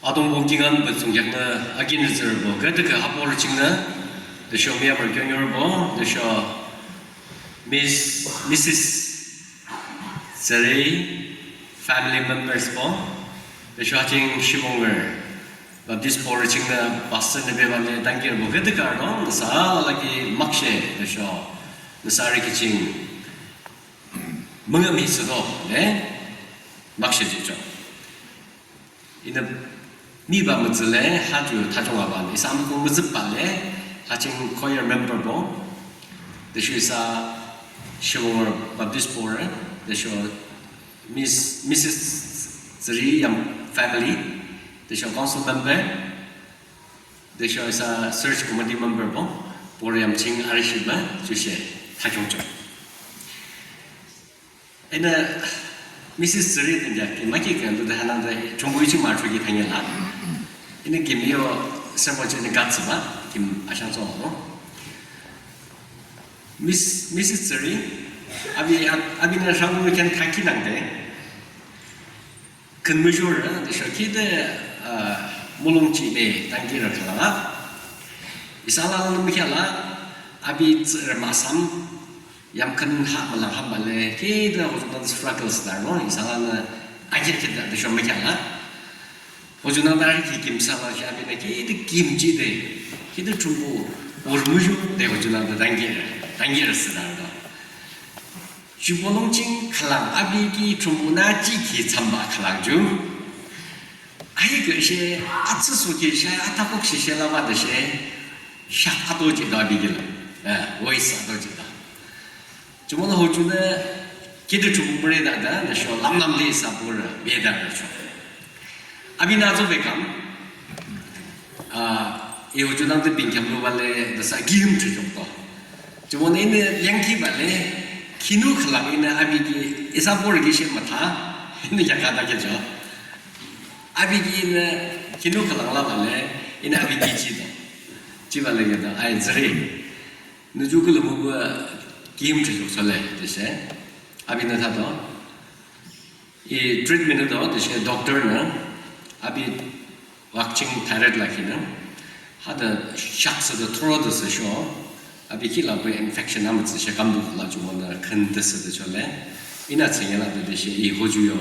Atungpuh kingaünpü thsungkheaknü akin rütsürübo, küdükhüh hapurü chingnü, tüsho Myanmar kyonyorübo, tüsho Miss, Missus Tsere, family members bo, tüsho ha ching shibongürü, Baptist borü chingnü pastor nü bebah le dangkirübo küdükhüh arüdong, nüsa alala ki makshe tüsho nüsa arü ki ching müngühmühi thsüdo le makshe jihchoh. Inü mibah mütsü le ha ju thachong aban, isa amükoh mütsübah le ha ching choir member bo, tüsho isa Showuba Baptist borü, tüsho Miss, Missus Tsüri yam family, tüsho council member, tüsho isa search committee member bo, borü yam ching arüshihbah jushe thachongchoh. Inü Missus Tsüri tünja ki maki kendo de hanangde chongbu ichi marcho ki thangela. Inü kim yo sermon chini gatsübah kim ashang so. Miss, Missus Tsüri, api, api nü sangbu ken thangki nangde. Khün muzhorü, tüsho khide, ah, mulong chide dangkirü khülang a. Isa alalanü mükheahlah, api tsührü mahsam, yamkhün ha mülang hambah le, khide hojunangde struggles darübo, isa alalanü akhirkhit tüsho mükheahlah. Hojunangde arü ki kim salashe apinü khide kim jide, khide Thrünpuh borü muzhode hojunangde dangkirü, dangkirü thsüdarüdo. Ju bolung ching khülang api ki Thrünpuhnü jikhi thsambah khülang ju. Ahihkhüh she atsü soki she atakok she she labah de she shak ato jihdo api ki la. Eh, voice ato jihdo. Jumonü hojunü khide Thrünpuh müre dada, nü sho lamnam le isa borü beda nü sho. Apinü atsü bekam, ah, i hojunangde binkheam lubah le, nüsa kihum thsüjokdo. Jumonü inü yangkibah le, khinu khülang inü api ki isa borü ki she mütha, inü yakada kecho. Api ki inü khinu khülang labah le, inü api ki jido. Jibah le kedo, ai tsüri. Nü ju külüpü kihum thsüjok thsüle, tüshe. Apinü thado. I treatment do, tüshe doctor nü. Api vaccine thyroid lakhinü. Hade shaksa de throat de sü sho. Api ki la bu infection amütsü she kamdukla jumonü khün de sü de shole. Inü tsüngela de tüshe i hoju yo.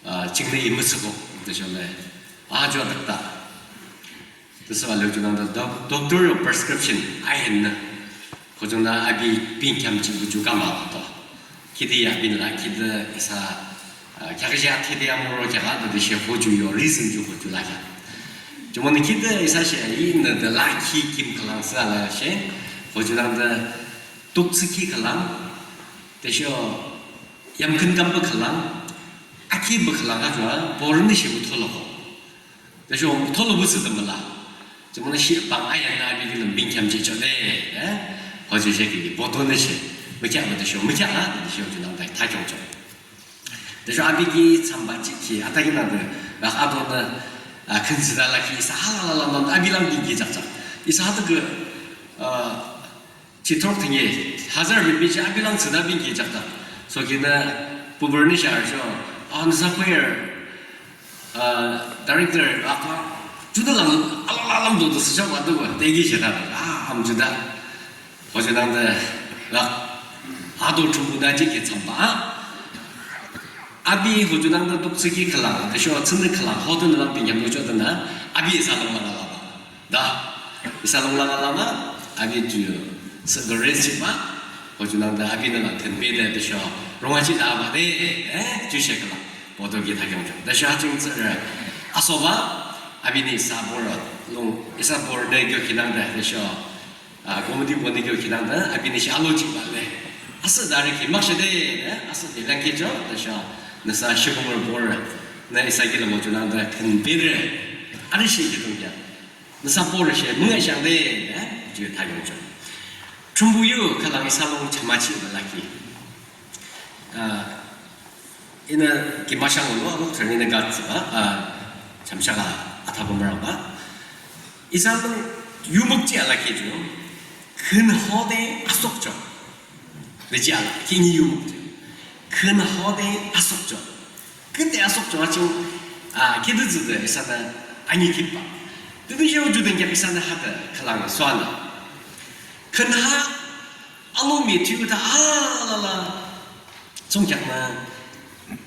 Ah, chingnü i müsüko de shole. Ah, ju atakta. Tüsübah le hojunangde doc-, doctor yo prescription ahin nü. Hojunü api binkheam ching buju kama to. Khide ya bin la, khide isa, ah, kya kya khide ya moro kya ka, de she hoju yo reason ju hoju la kya. Jumonü khide isa she inü de la ki kim khülang sa la she, hojunangde tuksiki khülang, de she yamkhün kambah khülang, akibah khülang a ju a, borü nü she mütholoko. Tüsho tholo busi de müla. Jumonü shi bang ayanü api ki lüm binkheam jihchoh de, eh? Hoju she ki boto nü she. Mükheahbah tüsho mükheahla, tüsho junangde thakhiungchoh. Tüsho api ki thsambah jihkhi, athakhi nangde, bak adonü, ah, khün thsüde lakhi, isa alala nangde api lang binki jakjak. Isa athakhi, ah, Chithok thüne, hazar bin bichi api lang thsüde binki jakjak. So kinü püpürünü shar sho, ah, nüsa choir, ah, director, akla, jude lang, alala lam do do sü sho wa do wa, teki she da, ah, am jude. Hojunangde, lak, ado Thrünpuhnü jihkhi thsambah, ah. Api hojunangde tuksiki khülang, tüsho thsüni khülang, hodenü lang binkheam lucho denü, api isa lang lang alala. Da, isa long lang alala, api ju, sü gare siba, hojunangde apinü lang tenbede, tüsho, rongachih da ba de, eh, ju she kala, boto ki thakhiungchoh. Tüsho haching sü, eh, asoba, apinü isa borü, long, isa borü de kyo kinangde, tüsho, ah, committee bo de kyo kinangde, apinü shi alochiba le. Asüh da re ki makshe de, eh, asüh de lang kicho, tüsho, nüsa shibong borü, nü isa ki lang hojunangde, tenbede, ari shi ki tongya. Nüsa borü she, müngühshang de, eh, ju thakhiungchoh. Thrünpuh yu, khülang isa long chamachihbah lakhi. Ah, inü kimashang lo, alo training nü gatsübah, ah, chamshaka athaba mürangba. Isa long yumuk chi alakhi ju, khün hode asokchoh. Bechi ala, khini yumuk chi. Khün hode asokchoh. Khün de asokchoh aching, ah, khide tsüde isanü anyi khipbah. Tütü yau juden kya isanü hade khülang soanü. Khün ha alomi thiyu ta alala. Songkheaknü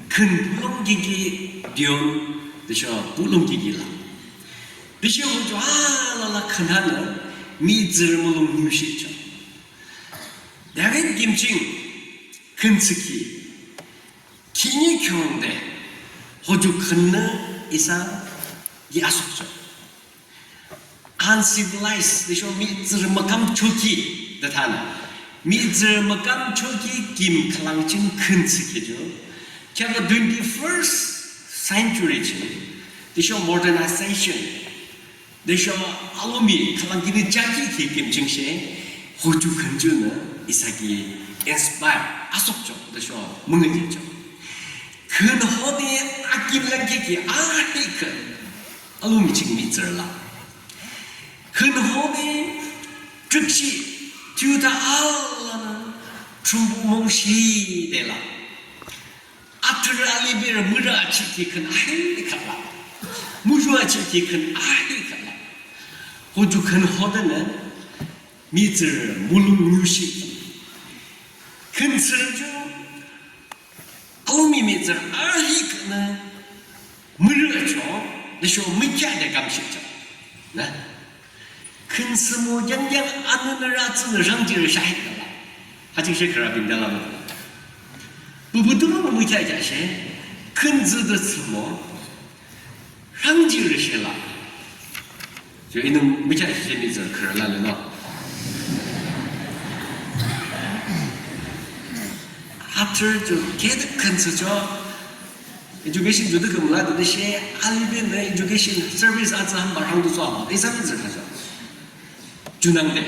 khün bulong kiki dion, tüsho bulong kiki la. Tüshe hoju alala khün hanü mihtsürü mulong niushihchoh. David kim ching khün thsükhi khihni khiungde hoju khünnü isa ki asukchoh. Uncivilized, tüsho mihtsürü mükamchoki de thanü. Mihtsürü mükamchoki kim khülang ching khün thsükhi ju. Kheakü twenty-first century ching, tüsho modernization, tüsho alomi khülang kinü jaki ki kim ching she, hoju khün junü isa ki inspire asukchoh, tüsho müngühjihchoh. Khün hode akin lang ki ki ahi khün, alomi ching mihtsürü la. Khün hode trükshih thiyu tha alanü Thrünpuh mungshi de la. Athrürü aliberü mürü achihki khün ahi khülang. Muzho achihki khün ahi khülang. Hoju khün hodenü mihtsürü mulong niushihki khün thsürü ju alomi mihtsürü ahi khünnü mürüchoh, tüsho mükheahde kamshihchoh. Na? Khün thsümü yangyang anünürü atsünü rhangdürü she ahi khülang. Hajing she khürü binde la mü. Püpü tümü mükheah kheah she, khün thsüde thsümü rhangdürü she la. Ju inü mükheah she mihtsürü khürü la le no. After ju khide khün thsüchoh. Education ju de kümla de she, alibenü education service atsü hanbah rhangdung thsüa, isa mihtsürü khachoh. Junangde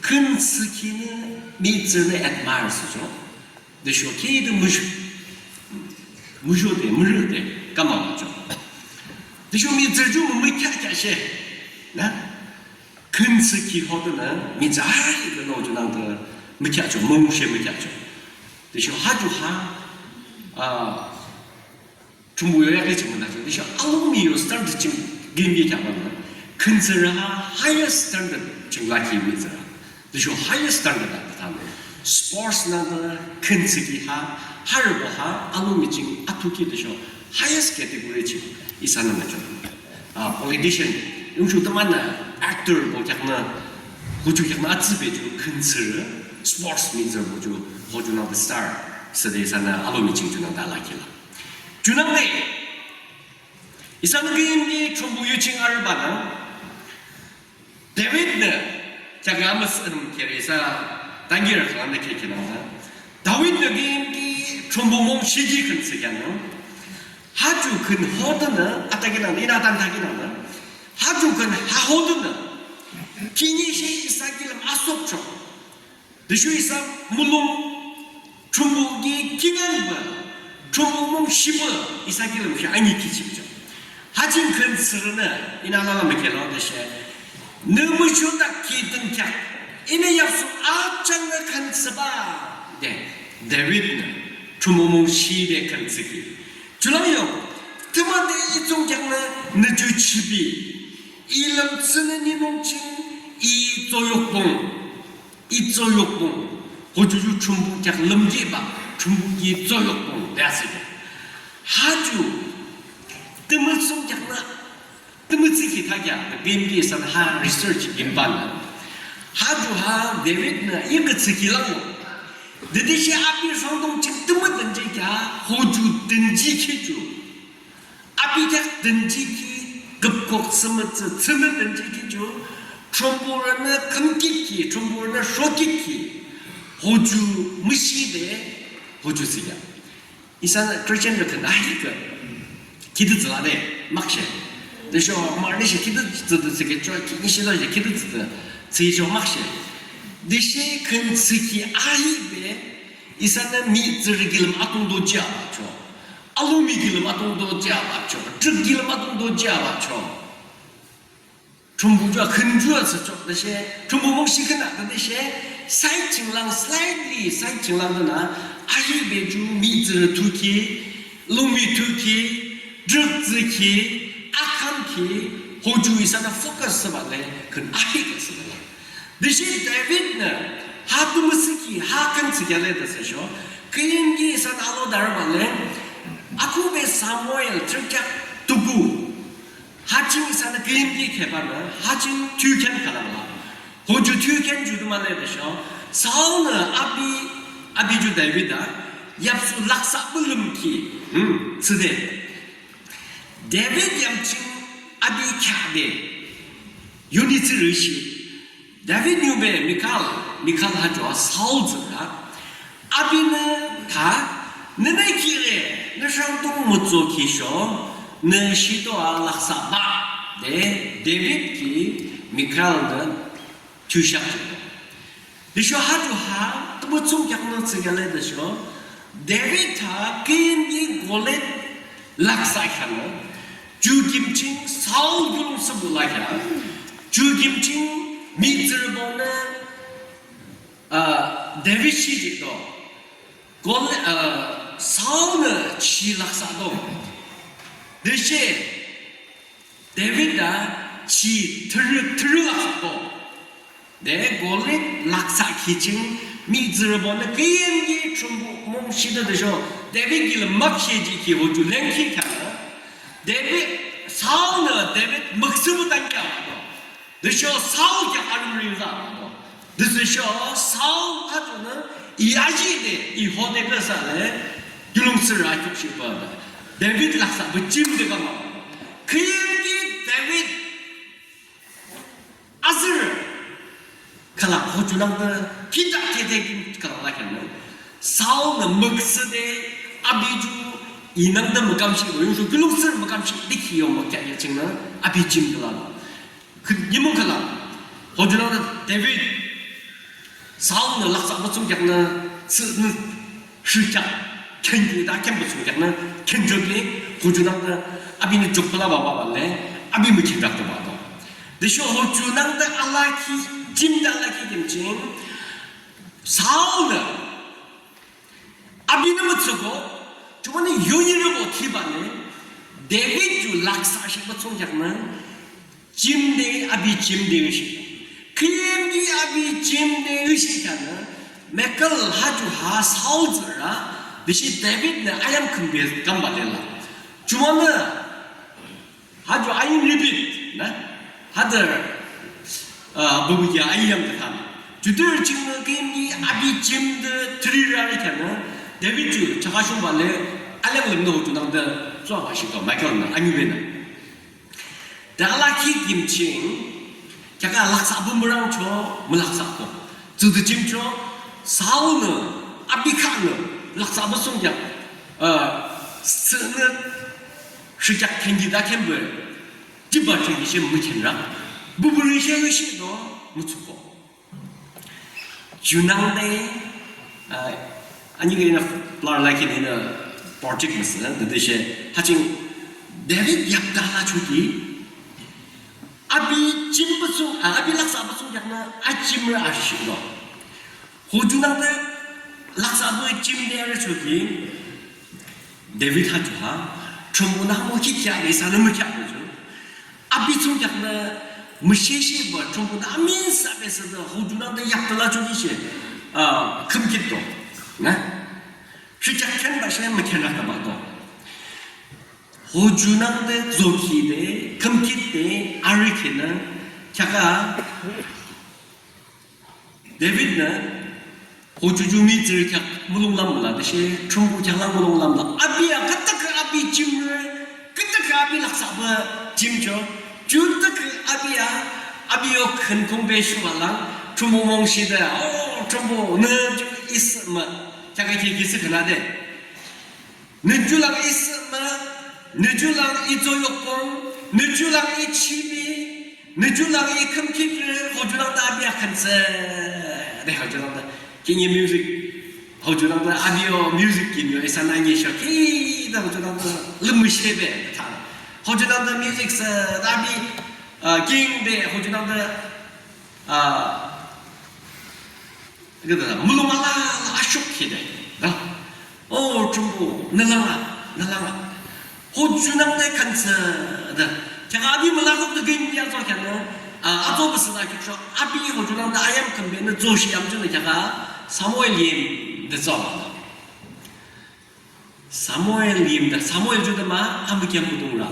khün thsükhinü mihtsürünü admire thsüchoh. Tüsho khide muzho, muzhode, mürüde kamabahchoh. Tüsho mihtsürü ju mükheah kheah she, na? Khün thsükhi hodenü mihtsürü ahi khünnü junangde mükheahchoh, mung she mükheahchoh. Tüsho ha ju ha, a, Thrünpuh yo yakli ching mündachoh. Tüsho alomi yo standard ching gimgi kheahbanü, khün thsürü ha highest standard ching lakhi mihtsürü. Tüsho highest standard a de thanü. Sports nangde khün thsükhi ha, harübo ha, alomi ching athuki tüsho highest category ching isanü müchoh. A, politician, yungshu tümünü actor bo kheaknü, hoju kheaknü atsübe ju khün thsürü, sports mihtsürü bo ju, hoju nangde star thsüde isanü alomi ching junangde alakhi la. Junangde isanü küyimki Thrünpuh yu ching arübanü, Davidnü, kheakü Amüsüh Rüm kere isa tankirü khülangnü kheakü nangde, Davidnü küyimki Thrünpuh mungshiki khün thsükheanü, ha ju khün hodenü, atakhi nangde, inü atantakhi nangde, ha ju khün ha hodenü khihni she isa kilim asukchoh. Tüsho isa mulong Thrünpuh ki kingaünpü, Thrünpuh mungshipü isa kilim she anikhichihchoh. Ha ching khün thsürünü inü alala mükheah la de she, nü müchoh tak ki dünkheak, inü yapsu ajangnü khün thsübah de, Davidnü Thrünpuh mungshide khün thsükhi. Ju lang yo, tümüde I thsungkheaknü nü ju chipi, I lümthsünü nimung ching, I tsoyukpung, I tsoyukpung, hoju ju Thrünpuh kheak lümjihbah, Thrünpuh ki tsoyukpung de asühkheah. Ha ju tümü thsungkheaknü, tümü thsükhi thakheah, küyimki isanü ha research yimbanü, ha ju ha Davidnü I khün thsükhi lang yo, tütüshe api rhangdung ching tümü dünjikheah, hoju dünjikhi ju, api kheak dünjikhi, küpkhuk thsümütsü thsünü dünjikhi ju, Thrünpuhnü khümkhitki, Thrünpuhnü shrokhitkhi, hoju müshide, hoju thsükheah. Isanü Christianrü khün ahihkhüh khide thsüla de makshe, tüsho marüshe khide thsüde thsükhecho, ki nishiloshe khide thsüde thsücho makshe, tüshe khün thsükhi ahibe isanü mihtsürü kilim atungdo jiabahchoh, alomi kilim atungdo jiabahchoh, trük kilim atungdo jiabahchoh. Thrünpuh ju a khün ju a thsüchoh tüshe, Thrünpuh mungshi khün a tütüshe, side ching lang, slightly side ching lang tünü, ahibe ju mihtsürü thukhi, alomi thukhi, trük thsükhi, akhamkhi, hoju isanü focus thsübah le khün ahihkhüh thsübah la. Tüshe Davidnü ha tümü thsükhi, ha khün thsükhi le tüsho, küyimki isanü alodarübah le, akhuhbe Samuel thürükheak tuku Ha ching isanü küyimki kheahbanü, ha ching thiyukhün khülang la. Ho ju thiyukhün ju tümü le tüsho, Saulnü api, api ju David a, yapsu laksahpü lümkhi, hmm, thsüde. David yam ching api kheahde, yunithsürü shi. David niube Mikal, Mikal ha ju a Saul tsührü. Apinü tha, nünü kire, nü sangdung mütsokhi sho, nü shito a laksahbah de, David ki Mikalnü thiyusheak ju. Tüsho ha ju ha, tümü thsungkheaknü thsükhi le tüsho, David tha küyimki Goliath laksahkheanü, ju kim ching Saul kiulongthsüpuh lakheah, ju kim ching mihtsürübonü, a, David shi jihdo. Gol-, a, Saulnü chi laksahdo. Tüshe David a chi thürü, thürü laksahdo. De Goliath laksahkhi ching mihtsürübonü küyimki Thrünpuh mungshide tüsho David kilim makshe jihkhi ho ju lengkhi kheanü. David, Saulnü David müksübuh tankihbahdo. Tüsho Saul kheak arümri yüzahbahdo. Tüsho Saul ha junü i ajide, i hode küsale, kiulongthsürü akhiukshihbah de. David laksahpü jim de kama. Küyimki David azürü khülang ho junangde, kitak kete kim khülang lakheanü. Saulnü müksüde, api ju inangde mükamshih, yungsho kiulongthsürü mükamshih, dikhi yo mükheah ya chingnü, api jim de la. Kü-, nimung khülang. Ho junangde David, Saulnü laksahpü thsungkheaknü, thsünü, shikheak, khenki, ta khenpü thsungkheaknü, khenchoki, ho junangde, apinü jokpü la bahbah le, api mükheahdak de bahdo. Tüsho ho junangde alakhi, jimde alakhi kim ching, Saulnü, apinü mütsüko, jumonü yunirübo thibah le, David ju laksahshihpü thsungkheaknü, jimde, api jimde yüshih. Küyimki api jimde yüshih kheanü, Mikal ha ju ha Saul tsührü, tüshe Davidnü ayam khümbe kambah le la. Jumonü, ha ju ayim repeat, na? Hadü, a, bubuki ayim de thanü. Judürü chingnü küyimki api jimde thürü arü kheanü, David ju chakashungbah le, aleng lümnü ho junangde, zobah shihdo, Mikalnü, aniubenü. De alakhi kim ching, kheakü laksahpü mürangcho, mülaksahpü. Tsüde jimcho, Saulnü, api kheaknü, laksahpü thsungkheak, a, thsünü, shikheak khenki ta khenpü, jibah ching she mükhenra, buburi she yüshihdo, mütsüko. Junangde, a, ani ke na lar lakhi nü project müsü, tütüshe, ha ching David yapda lachoki, api jimpü thsung, a, api laksahpü thsungkheaknü, ajimrü ashihdo. Ho junangde laksahpü jimde arüchoki, David ha ju ha, Thrünpuhnü mükheahkhi isanü mükheahpü ju. Api thsungkheaknü müsheshihbah Thrünpuhnü amüsa besüde ho junangde yapda lachoki she, a, khümkhitdo. Na? Shikheak khenbah she mükhenra kheahbahdo. Ho junangde zokhide, khümkhitde, arükhinü, kheakü Davidnü, ho ju ju mihtsürü kheak mulonglam la, tüshe Thrünpuh kheak lang mulonglam la. Api a, küdükhüh api jimrü, küdükhüh api laksahpü jimcho, ju küdükhüh api a, api yo khün kungbe shuhbah lang, Thrünpuh mungshide, o, Thrünpuh, nü ju isa mah, kheakü ki isa künade. Nü ju lang isa mah, nü ju lang i zoyokpung, nü ju lang i chibi, nü ju lang i khümkhitri, ho junangde api a khün thsüde ho junangde. Kinye music, ho junangde api yo music kinyo, isanü nyi sho, kide ho junangde lümüshihbe, ta. Ho junangde music thsüde api, a, kingde, ho junangde, a, Gede mulong alala ashok kide, da. O, Thrünpuh, nü lang a, nü lang a. Ho junangde khün thsüde. Kheakü api mülakuk de güm ya zo kheanü, a, azo büsüde kheak sho, api ho junangde ayam khümbenü zoshi yam junü kheakü Samuel yimde zoba. Samuel yimde, Samuel ju de mah, amükeam mudungra.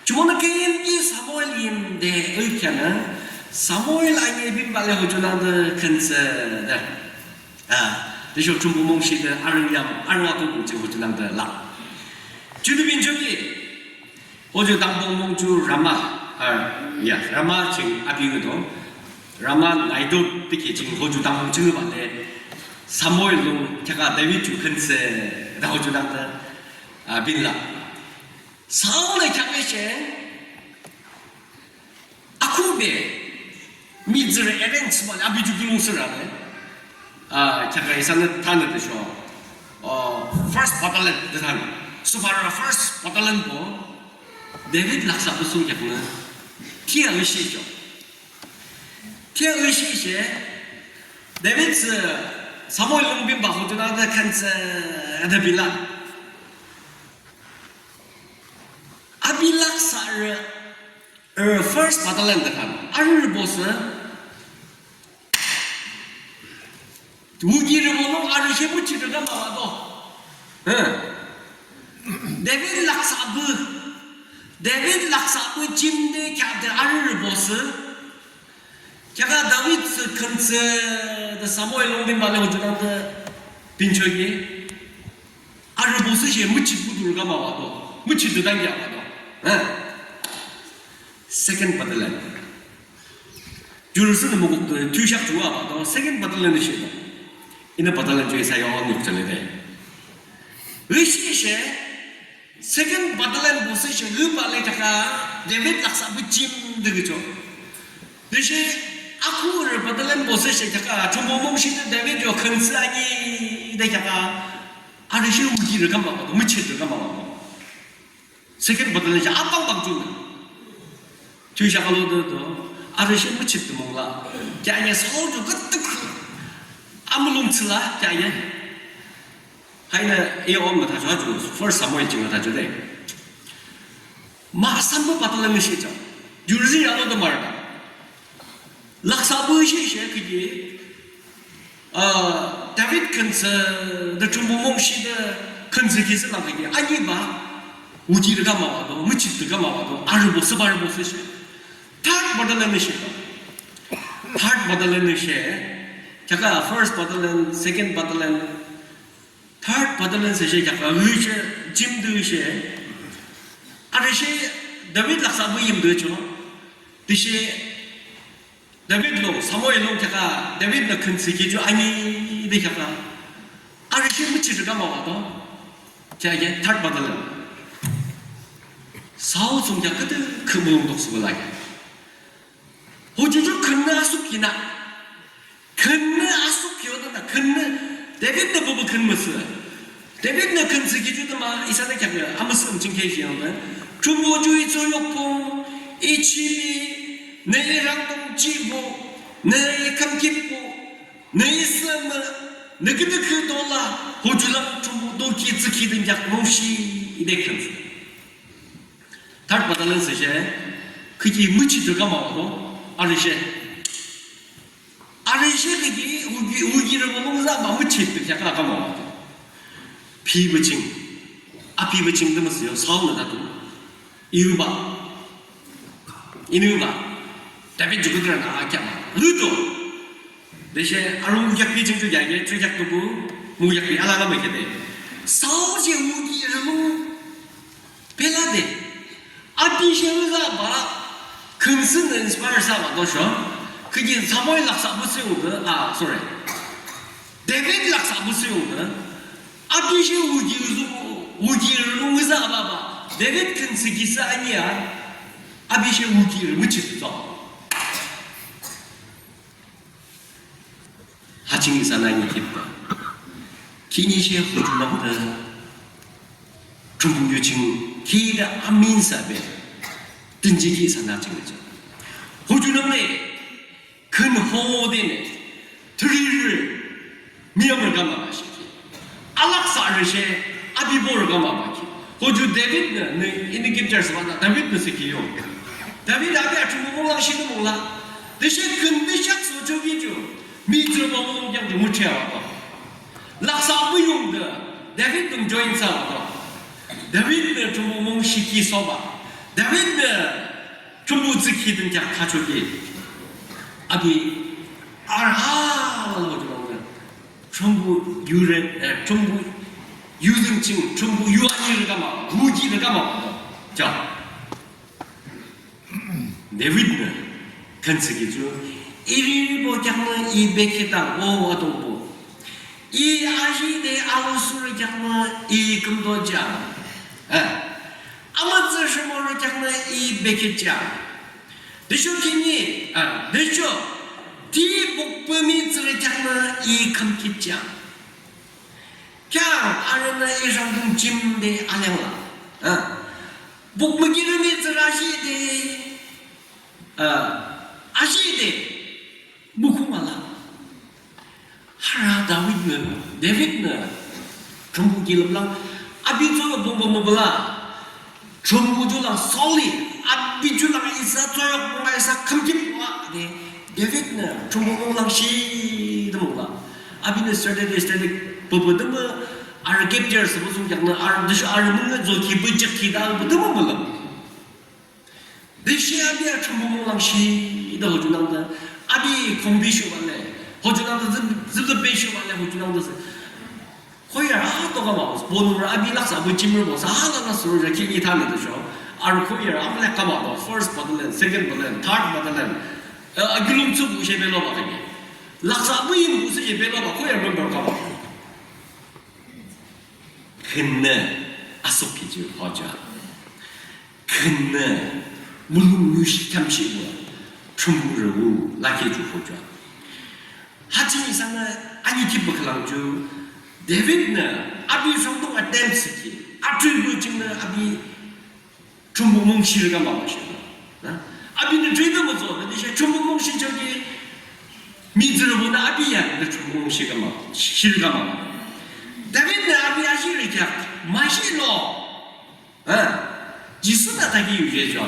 Jumonü küyimki Samuel yimde ükheanü, Samuel ane binbah le hoju nangde khün tsüde. A, tüsho Thrünpuh mungshide arüngyam, arüngyam akuk ching hoju nangde la. Junü binchoki, hoju dangpung mung ju Rama, a, ya, Rama ching api ngüdo. Rama Naioth tiki ching hoju dangpung ching ba le, Samuel lung kheaka David ju khün tsüde hoju nangde, a, binlah. Saul le kheaküshe, akhuhbe, mihtsürü arrange thsübah le, api ju kiulongthsürü le. A, kheakü isanü thanü tüsho. O, first battalion de thanü. Sübüba first battalion bo, David laksahpü thsungkheaknü. Tia wishicho. Tia wishishe, David sü Samuel lung binbah hoju nangde khün tsüde binlah. Api laksahre, er, first battalion de khan. Arübo sü. Wukirübo nung arüshe müchide kamabah do. He. David laksahpü. David laksahpü jimde kheakde arübo sü. Kheaka David sü khün tsüde Samuel lung binbah le hoju nangde binchoki. Arübo sü she müchit müdürü kamabah do. Müchit düdang yabah do. He. Second battalion. Jurüsünü müküp de tüshak ju abah do. Second battalion she do. Inü battalion ju isa yo anuk chale de. Wishishe, second battalion bo sü she, ü ba le kheaka, David laksahpü jimde kücho. Tüshe, akhuhbe battalion bo sü she kheaka, Thrünpuh mungshide David yo khün tsü ani de kheaka, arüshe wukirü kamabah do, müchitde kamabah do. Second battalion she, apang bang ju. Tüshe kalo de do, arüshe müchitde mungla. Kheaküa Saul ju kütük. Amulung thsüla, kheaküa. Hainü, e, om müthachoh ju, First Samuel ching müthachoh de. Mahsambe battalion she cho. Jurüsü yalo de marda. Laksahpü she she küki. A, David khün tsüde Thrünpuh mungshide khün tsü kisü la küki. Aniba, wukirü kamabah do, müchitde kamabah do, arübo sü barübo sü she. Third battalion she. Third battalion she. Kheaka first battalion, second battalion, third battalion sü she kheaka, ü she, jimde she. Arüshe David laksahpü yimde cho. Tüshe David lung, Samuel lung kheaka, David nü khün tsü ki ju ani de kheaka. Arüshe müchitde kamabah do. Kheaküa third battalion. Saul thsungkheak kütük khümung dok sübah la. Hoju ju khünnü asuk kinü. Khünnü asuk yo da khünnü. David nü bubu khün müsü. David nü khün tsü ki ju tümü isanü kheaküa amüsüh ching kheshi yangde. Thrünpuh ju i tsü yokpung, i chimi, nü i rangdung chibu, nü i khümkhibu, nü i sümü, nü küdükhüh dola, hoju lang Thrünpuh doki tsükhi dünkheak mungshi i de khün tsü. Third battalion sü she, küki müchitde kamabah do, arüshe. Arüshe küki, wuki, wukirü mülung za ba müchitde kheaka kamabah do. Pi bü ching, api bü ching de müsü yo, Saul nü tatu. Iuba. Inuba. David ju küdürü nü akheama. Lüto. Tüshe arung yakpi ching ju yage, ju yak tuku, mu yakpi alala mükede. Saul she wukirü mülung Pelade. Api she müza ba, khün tsünü inspire thsüba do sho. Küki Samuel laksahpü thsüyungde, ah, sorry. David laksahpü thsüyungde. Api she wukirü zu, wukirü müza ba ba. David khün tsü ki thsü ani a. Api she wukirü müchitde thsü. Ha ching isanü ani kipba. Khihni she hoju nangde. Thrünpuh yu ching khide amin thsübe. Tünji ki isanü ching icha. Hoju nangde. Khün hode ne. Thürire. Miyamrü kamabah shiki. Alaksarü she, api borü kamabah ki. Hoju David nü, nü, ini scriptures bana, David nü siki yo. David api achu mung lang shini mung la. Tüshe khün tüshak socho ki ju. Mihtsürü mung yang ju müchea wa. Laksapü yungde, David nung join thsüwa. David nü Thrünpuh mung shiki soba. Davidnü Thrünpuh tsükhi dünkheak thachoki, api arü alala ju langnü Thrünpuh yure, eh, Thrünpuh yuzüng ching, Thrünpuh yu anirü kamang, mukirü kamang. Ja. Davidnü khün tsükhi ju, I riribo kheaknü I bekhi tang, O Atungpuh. I ajide alosurü kheaknü I kümdo jang. Eh. Amütsü rhimorü kheaknü I bekhi jang. Tüsho khihni, ah, tüsho ti bukpü mihtsürü kheaknü I khümkhi jang. Kheak arünü I rhangdung jimde alangla. Ah. Bukmükirü mihtsürü ajide, ah, ajide mukhung ala. Harü Davidnü, Davidnü Thrünpuh kilim lang, api ju la bumba mübala. Thrünpuh ju lang solid, api ju lang isa tsoyok mung isa khümkhit wa de, Davidnü Thrünpuh mung lang shi de mübala. Apinü Saturday, Saturday, baba de mü, arü capture thsüpü thsungkheaknü, arü tüsho arü mung zokhi bejek khide baba de mü mülang. Tüshe api a Thrünpuh mung lang shi de ho junangde, api khongbi shuhbah le, ho junangde zip, zip zip be shuhbah le, ho junangde zip. Choir a to kamang, bonurü api laksahpü jimrübo, sa alala suro ja khihni thanü tüsho. Arü choir amüla kamang, first battalion, second battalion, third battalion. Eh, akilung thsüpü she beloba kani. Laksahpü yimbusi she beloba, choir member kamang. Khünnü asukhi ju hoja. Khünnü mulong yushi khamshi wa Thrünpuh rü wu lakhi ju hoja. Ha ching isanü ani ki büklang ju Davidnü api rhangdung attempt thsükhi, atribü chingnü api Thrünpuh mung shirü kamang shi. Na? Apinü trei de mütso, na tüshe Thrünpuh mung shichoki mihtsürübonü api yanü Thrünpuh mung shi kamang, shirü kamang. Davidnü api ashirü kheak, mashilo. Ha? Jisunü thaki yuje cho.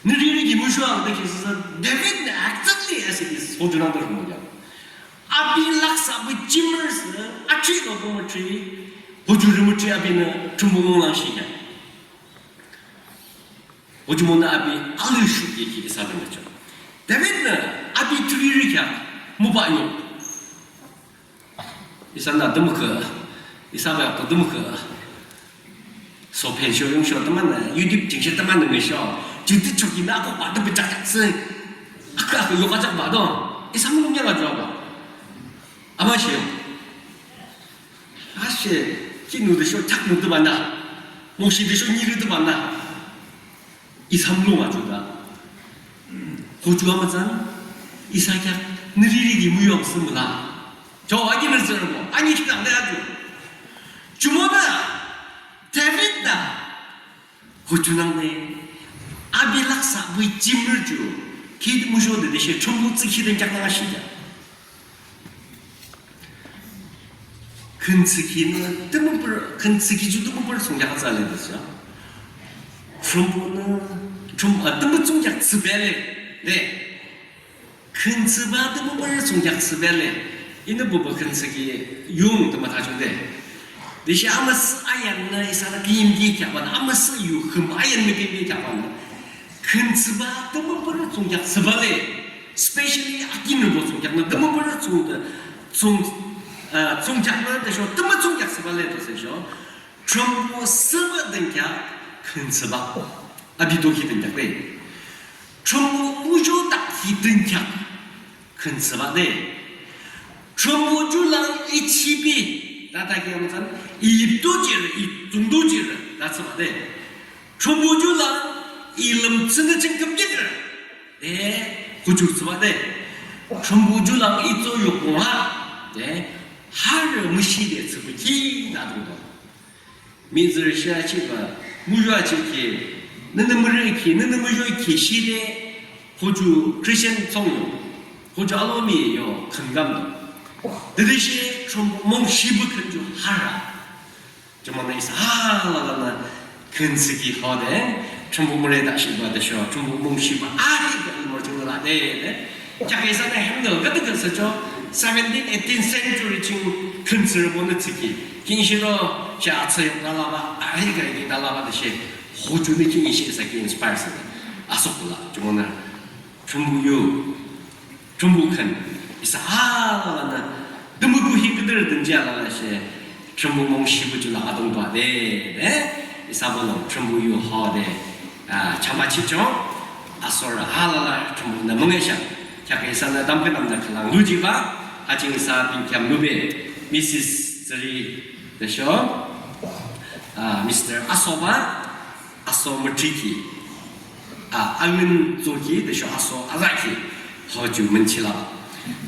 Nü riri ki mushuang de ki sasa, Davidnü exactly as it is, ho junangde rhimo ya. Api laksahpü jimrüsü, atrilo pü mütri, ho ju rhimo tri apinü Thrünpuh mung lang shi ya. Ho ju monü api alü shuh ye ki isa de mücho. Davidnü api thuriri kheak mübah nyo. Isanü tümükhüh, isa ba to tümükhüh. So pen sho yung sho tümünü, YouTube ching she tümünü nge sho. Jiti choki na ko ba de bejak jak se. Aka ko yo ka jak ba do. Isa mülung ya la jua ba. Ama she. Ashe, kinu de sho, chaknu de bana. Moshi de sho, nyiru de bana. Isa mülung a ju da. Ho ju amütsan, isa kheak, nü riri ki müyok sü müla. Cho, aki nü sürü mo, ani kita de aju. Jumonü, David da. Ho junangnü, api laksahpü jimrü ju, khide müsho de de she, Thrünpuh tsükhi de kheak nang ashi ya. Khün tsükhinü, tümüpürü, khün tsükhi ju tümüpürü thsungkheak atsa le de sha. Thrünpuhnü, Thrün, a, tümü thsungkheak thsübah le, de. Khün thsübah tümüpürü thsungkheak thsübah le. Inü buba khün tsükhi yung tümü thachoh de. De she amüsüh ayannü isanü kim ki kheak banü, amüsüh yu khüm ayannü kim ki kheak banü. Khün thsübah tümüpürü thsungkheak thsübah le. Specially akinrübo thsungkheaknü tümüpürü thsung, thsung, a, thsungkheaknü de sho, tümü thsungkheak thsübah le to se sho. Thrünpuh thsübah dünkheak khün thsübah. Api to ki dünkheak le. Thrünpuh muzho tak ki dünkheak khün thsübah de. Thrünpuh ju lang I chipi. Tata ki amütsan, I yipto jir, I tsungdo jir, ta thsübah de. Thrünpuh ju lang I lümthsünü ching kümjir. De, kuchuk thsübah de. Thrünpuh ju lang I tso yok mo ha. De, harü müshi de thsübah ki na dungdo. Mihtsürü shi achiba, muzho achikhi, nünü mürükhi, nünü muzhokhi shide, hoju Christian thsungyo, hoju alomi yo khüngam do. Tütüshe Thrünpuh mung shibah khün ju harü. Jumonü isa halalanü khün tsükhi hode, Thrünpuh müretahshihbah tüsho, Thrünpuh mung shibah ahi khün mung ju lade, de. Kheaküsa nü hymnal küdükhüh thsücho, seventeen, eighteen century ching khün tsürübonü tsükhi. Kinshiro, sha atsü yok dalaba, ahi kari dalaba tüshe. Hoju nü ki nyi she isa ki inspire thsüde asukbuh la. Jumonü Thrünpuh yu, Thrünpuh khün, isa alalanü tümükhüh hi küdürü dünji alalashe Thrünpuh mungshi buh ju la adungba de, de, isa bolung Thrünpuh yu hode, ah, chamachihchoh, asorü alala Thrünpuhnü müngühshang. Kheakü isanü tamkhüntamnü khülang lujiba, ha ching isa Bikhyam lube, Missus Tsüri, tüsho, ah, Mister Asoba, aso müthri ki, ah, angün zo ki, tüsho aso aza ki, hoju münchi la.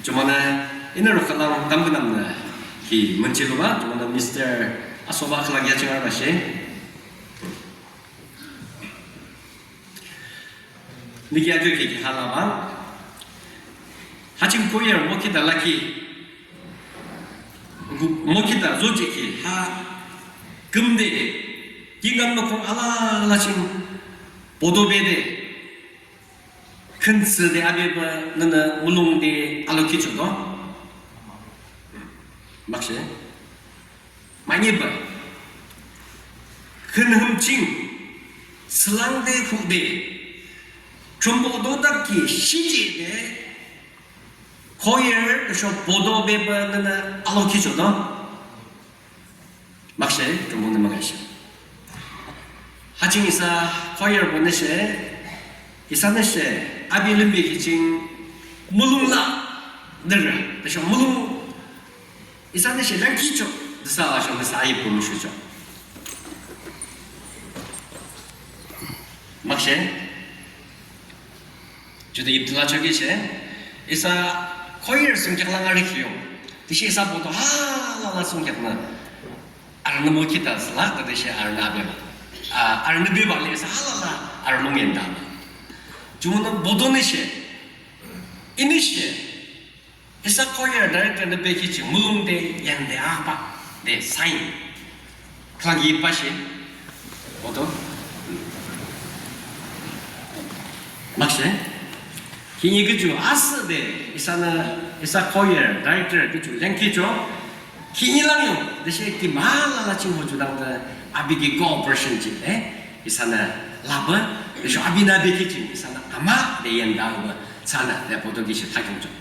Jumonü inü rokhalang tamkhüntamnü ki münchi luba, jumonü Mister Asoba khülang yaching arübah she. Niki ajo ki ki halaba. Ha ching choir mokhita laki. Mokhita zojihkhi ha kümde kingaün mukhung alala ching boto bede khün thsüde api ba nünü mulongde alokhichoh to. Makshe. Mani ba. Khün hüm ching sülangde hude Thrünpuh dodak ki shijide choir tüsho boto beba nünü alokhichoh to. Makshe, Thrünpuhnü müngühshang. Ha ching isa choir bonü she, isanü she, api limbe ki ching mulong la, nührü, tüsho mulong, isanü she leangkhichoh, tüsho asho nüsa ayip ko mushuchoh. Makshe. Jude yipdüla choki she, isa choir thsungkheak lang arükhi yung. Tüshe isa boto alala thsungkheaknü. Arünü mokhita thsüla, tütüshe arünü api la. Ah, arünü bebah le isa alala arü lung yenda. Jumonü botonü she, inü she, isa choir directornü bekhi ching mulongde yande akbah de sign. Khülang yiba she. Boto. Makshe. Khihni küju asühde isanü isa choir director küju leangkhichoh. Khihni lang yung, tüshe ki alala ching hoju dangde api ki cooperation jide isanü laba, tüsho apinü bekhi ching isanü ama de yenda ba, isanü de boto ki she thakhiungchoh.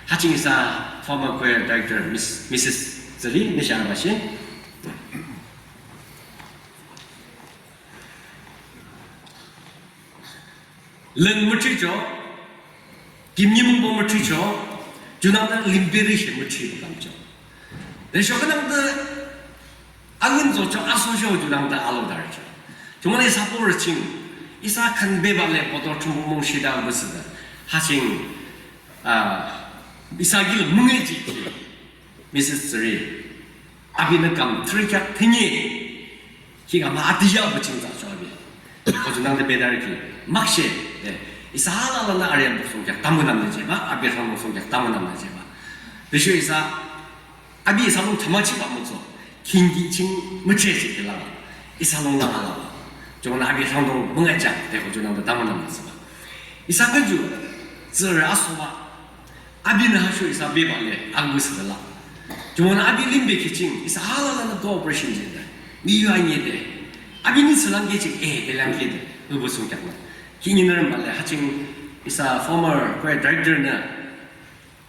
Ha ching isa former choir director Miss, Missus Tsüri nü she arübah she. Lün müthrichoh, kim nimung bo müthrichoh, junangde limberü she müthri bu kamchoh. Tüsho künangde angün zochoh, aso sho junangde alodarüchoh. Jumonü isa borü ching, isa khün bebah le boto Thrünpuh mungshi dang büsüde. Ha ching, ah, isa gil müngühjihkhi. Missus Tsüri, apinü kam thürükheak thünye, ki kam atija bu ching thsachoh api. Hoju nangde bedarükhi, makshe, eh, isa alalanü arüyam bu thsungkheak tamkhüntamnü jihbah, api rhangdung thsungkheak tamkhüntamnü jihbah. Tüsho isa, api isa lung chamachihbah mütso, kinki ching müthrichihkhi la, isa lung lang alabah. Jumonü api rhangdung müngühjihde hoju nangde tamkhüntamnü jihbah. Isa küju, tsührü asoba, apinü hasho isa bebah le, akbah thsüde la. Jumonü api limbe ki ching, isa alalanü cooperation jide. Miyu anyide. Apinü thsülang ki ching, eh, de lang ki de. Ubu thsungkheaknü. Khihni nührü müla, ha ching isa former choir directornü.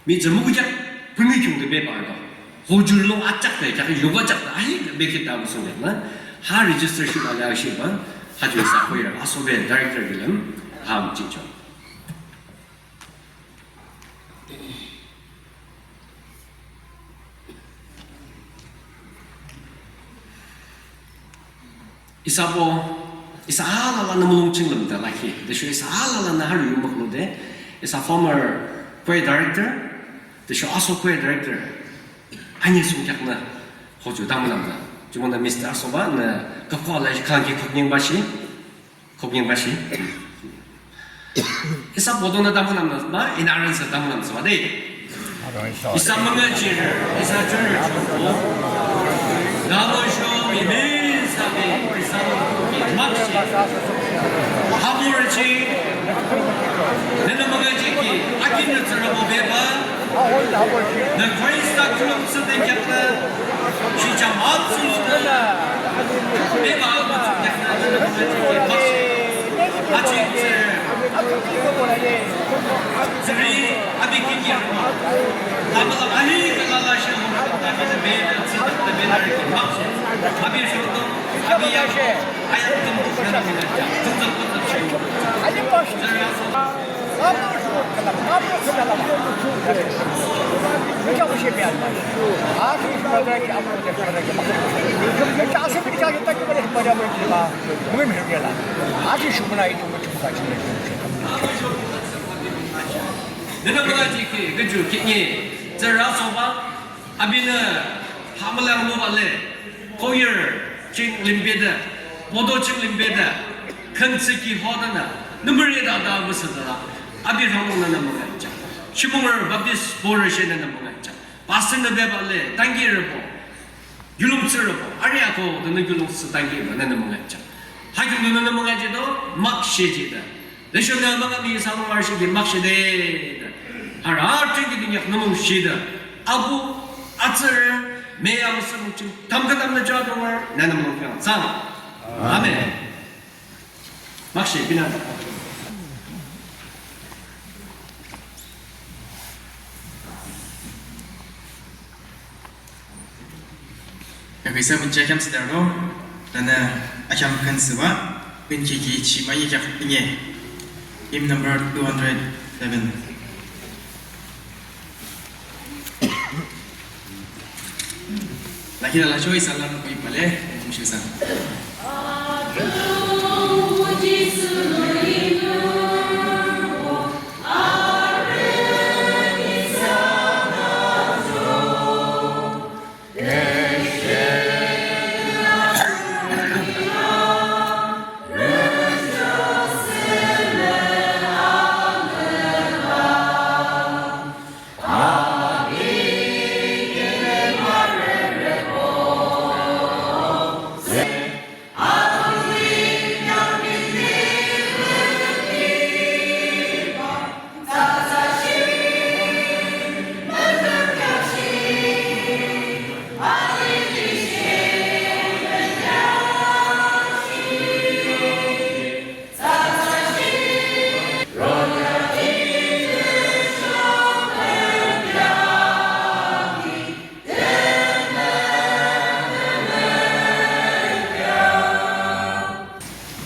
Mihtsürü müküjak, pimi khiungde bebah arübah. Hoju lung achakde, kheakü yoga achakde, ahi bekhi ta ubu thsungkheaknü. Ha register shi müla shi ba, ha ju isa choir, asobe director kilim, ha müchicho. Isabo, isa alalanü mulong ching lümde lakhi. Tüsho isa alalanü harü yu müklude. Isa former choir director. Tüsho aso choir director. Ani thsungkheaknü hoju tamkhüntamnü. Jumonü Mister Asobanü kapkwa la khangki khoknying bashi. Khoknying bashi. Isa botonü tamkhüntamnü ba, inü arüshe tamkhüntamnü ba de. Isa münga jih, isa jih chungbo. Nalo sho mi me sabi, isa makshe. Haburchi. Nene münga jihkhi, akinü tsürübo beba. Nü Christ a tulung thsüde kheaknü, shi cham atsü nü, beba atsü kheaknü, Nünü mülajihkhi küju khihni tsührü asoba, apinü ha mülang lubah le, choir ching limbede, boto ching limbede, khün tsükhi hodenü, nü müretahde müsühde la, api rhangdung nünü müngühjih. Shibungrü Baptist borü she nünü müngühjih. Pastornü bebah le, tankirübo, kiulongthsürübo, arihako, nünü kiulongthsü tankiba nünü müngühjih. Ha kiulongthsü nünü müngühjihdo, makshe jihde. Tüsho nü müngühmühi isa lung arüshihkhi makshe de. Harü atrükhi dünkheak nü mungshihde. Abuh, atsührü, me amüsüh mung ching tamkhüntamnüchoh Atungpuh nünü mung kang thsang. Amen. Makshe, binanda. Yakisa mung ching akheam thsüde arüdo, nünü akheam khün thsübah, binkhiki chima yikheak inye. Hymn number two hundred seven. Lakhi lala cho isa lang ko ipale, mung shisa.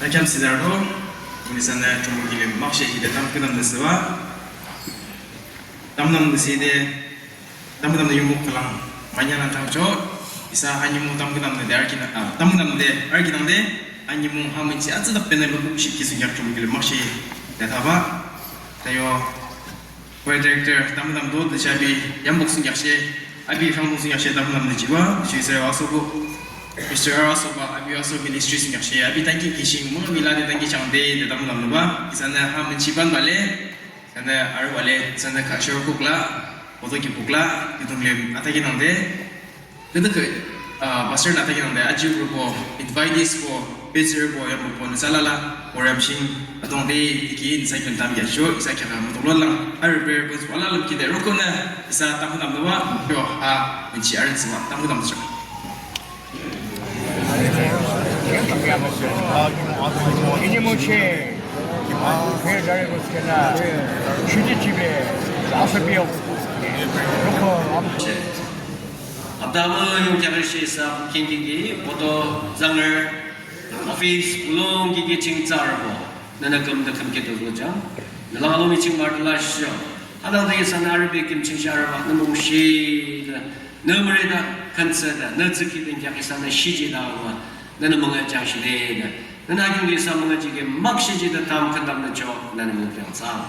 Akheam thsüde arüdo, mung isanü Thrünpuh kilim makshe jihde tamkhüntamnüsübah. Tamkhüntamnüsüde, tamkhüntamnü yumuk khülang, manya nangtangcho, isa animung tamkhüntamnüde arükinang, ah, tamkhüntamnüde arükinangde, animung ha münchi atsüdak penü lubuk shikhi thsungkheak Thrünpuh kilim makshe jihde thabah, tayo Choir director tamkhüntamnü do, tüshe api yambuk thsungkheakshe, api rhangdung thsungkheakshe tamkhüntamnü jihbah, tüshe isa asobuh, Mister Asoba, api aso ministry thsungkheakshe, api tanki kishing mung mila de tanki changde, de tamkhüntamnübah, isanü ha münchibanbah le, isanü arübah le, isanü kashor kukla, boto ki kukla, yudung le, athakhi nangde, Küdükhüh, ah, pastor nü athakhi nangde, ajurübo, invitees bo, visitor bo, yambo bo, nüsa alala, program ching adungde, tiki, nüsa kün tamkhüntamchoh, isa kheakü mutuklot lang, arü prayer points bo alala lümkhitde, rukhühnü, isa tamkhüntamnübah, yo, ha, münchi arü thsübah, tamkhüntamnüchoh. Ini münchi, prayer jari kuskena, shuti chibe, asa biyo, rukhüh, Apta amüyung kheaküshe isa khenkiki, boto zanger, office, ulong kiki ching tsarübo, nünü küm de küm keto zojang. Nü lang alomi ching marü de lasho. Hanangde isanü arübe kim ching sharübah, nü mungshibe, nü mürida khün thsüde, nü tsükhi dünkheak isanü shijide arübah, nünü müngühjang shide. Nünü akhiung isa müngühjihkhi makshe jihde tamkhüntamnüchoh, nünü müngühjang thsang.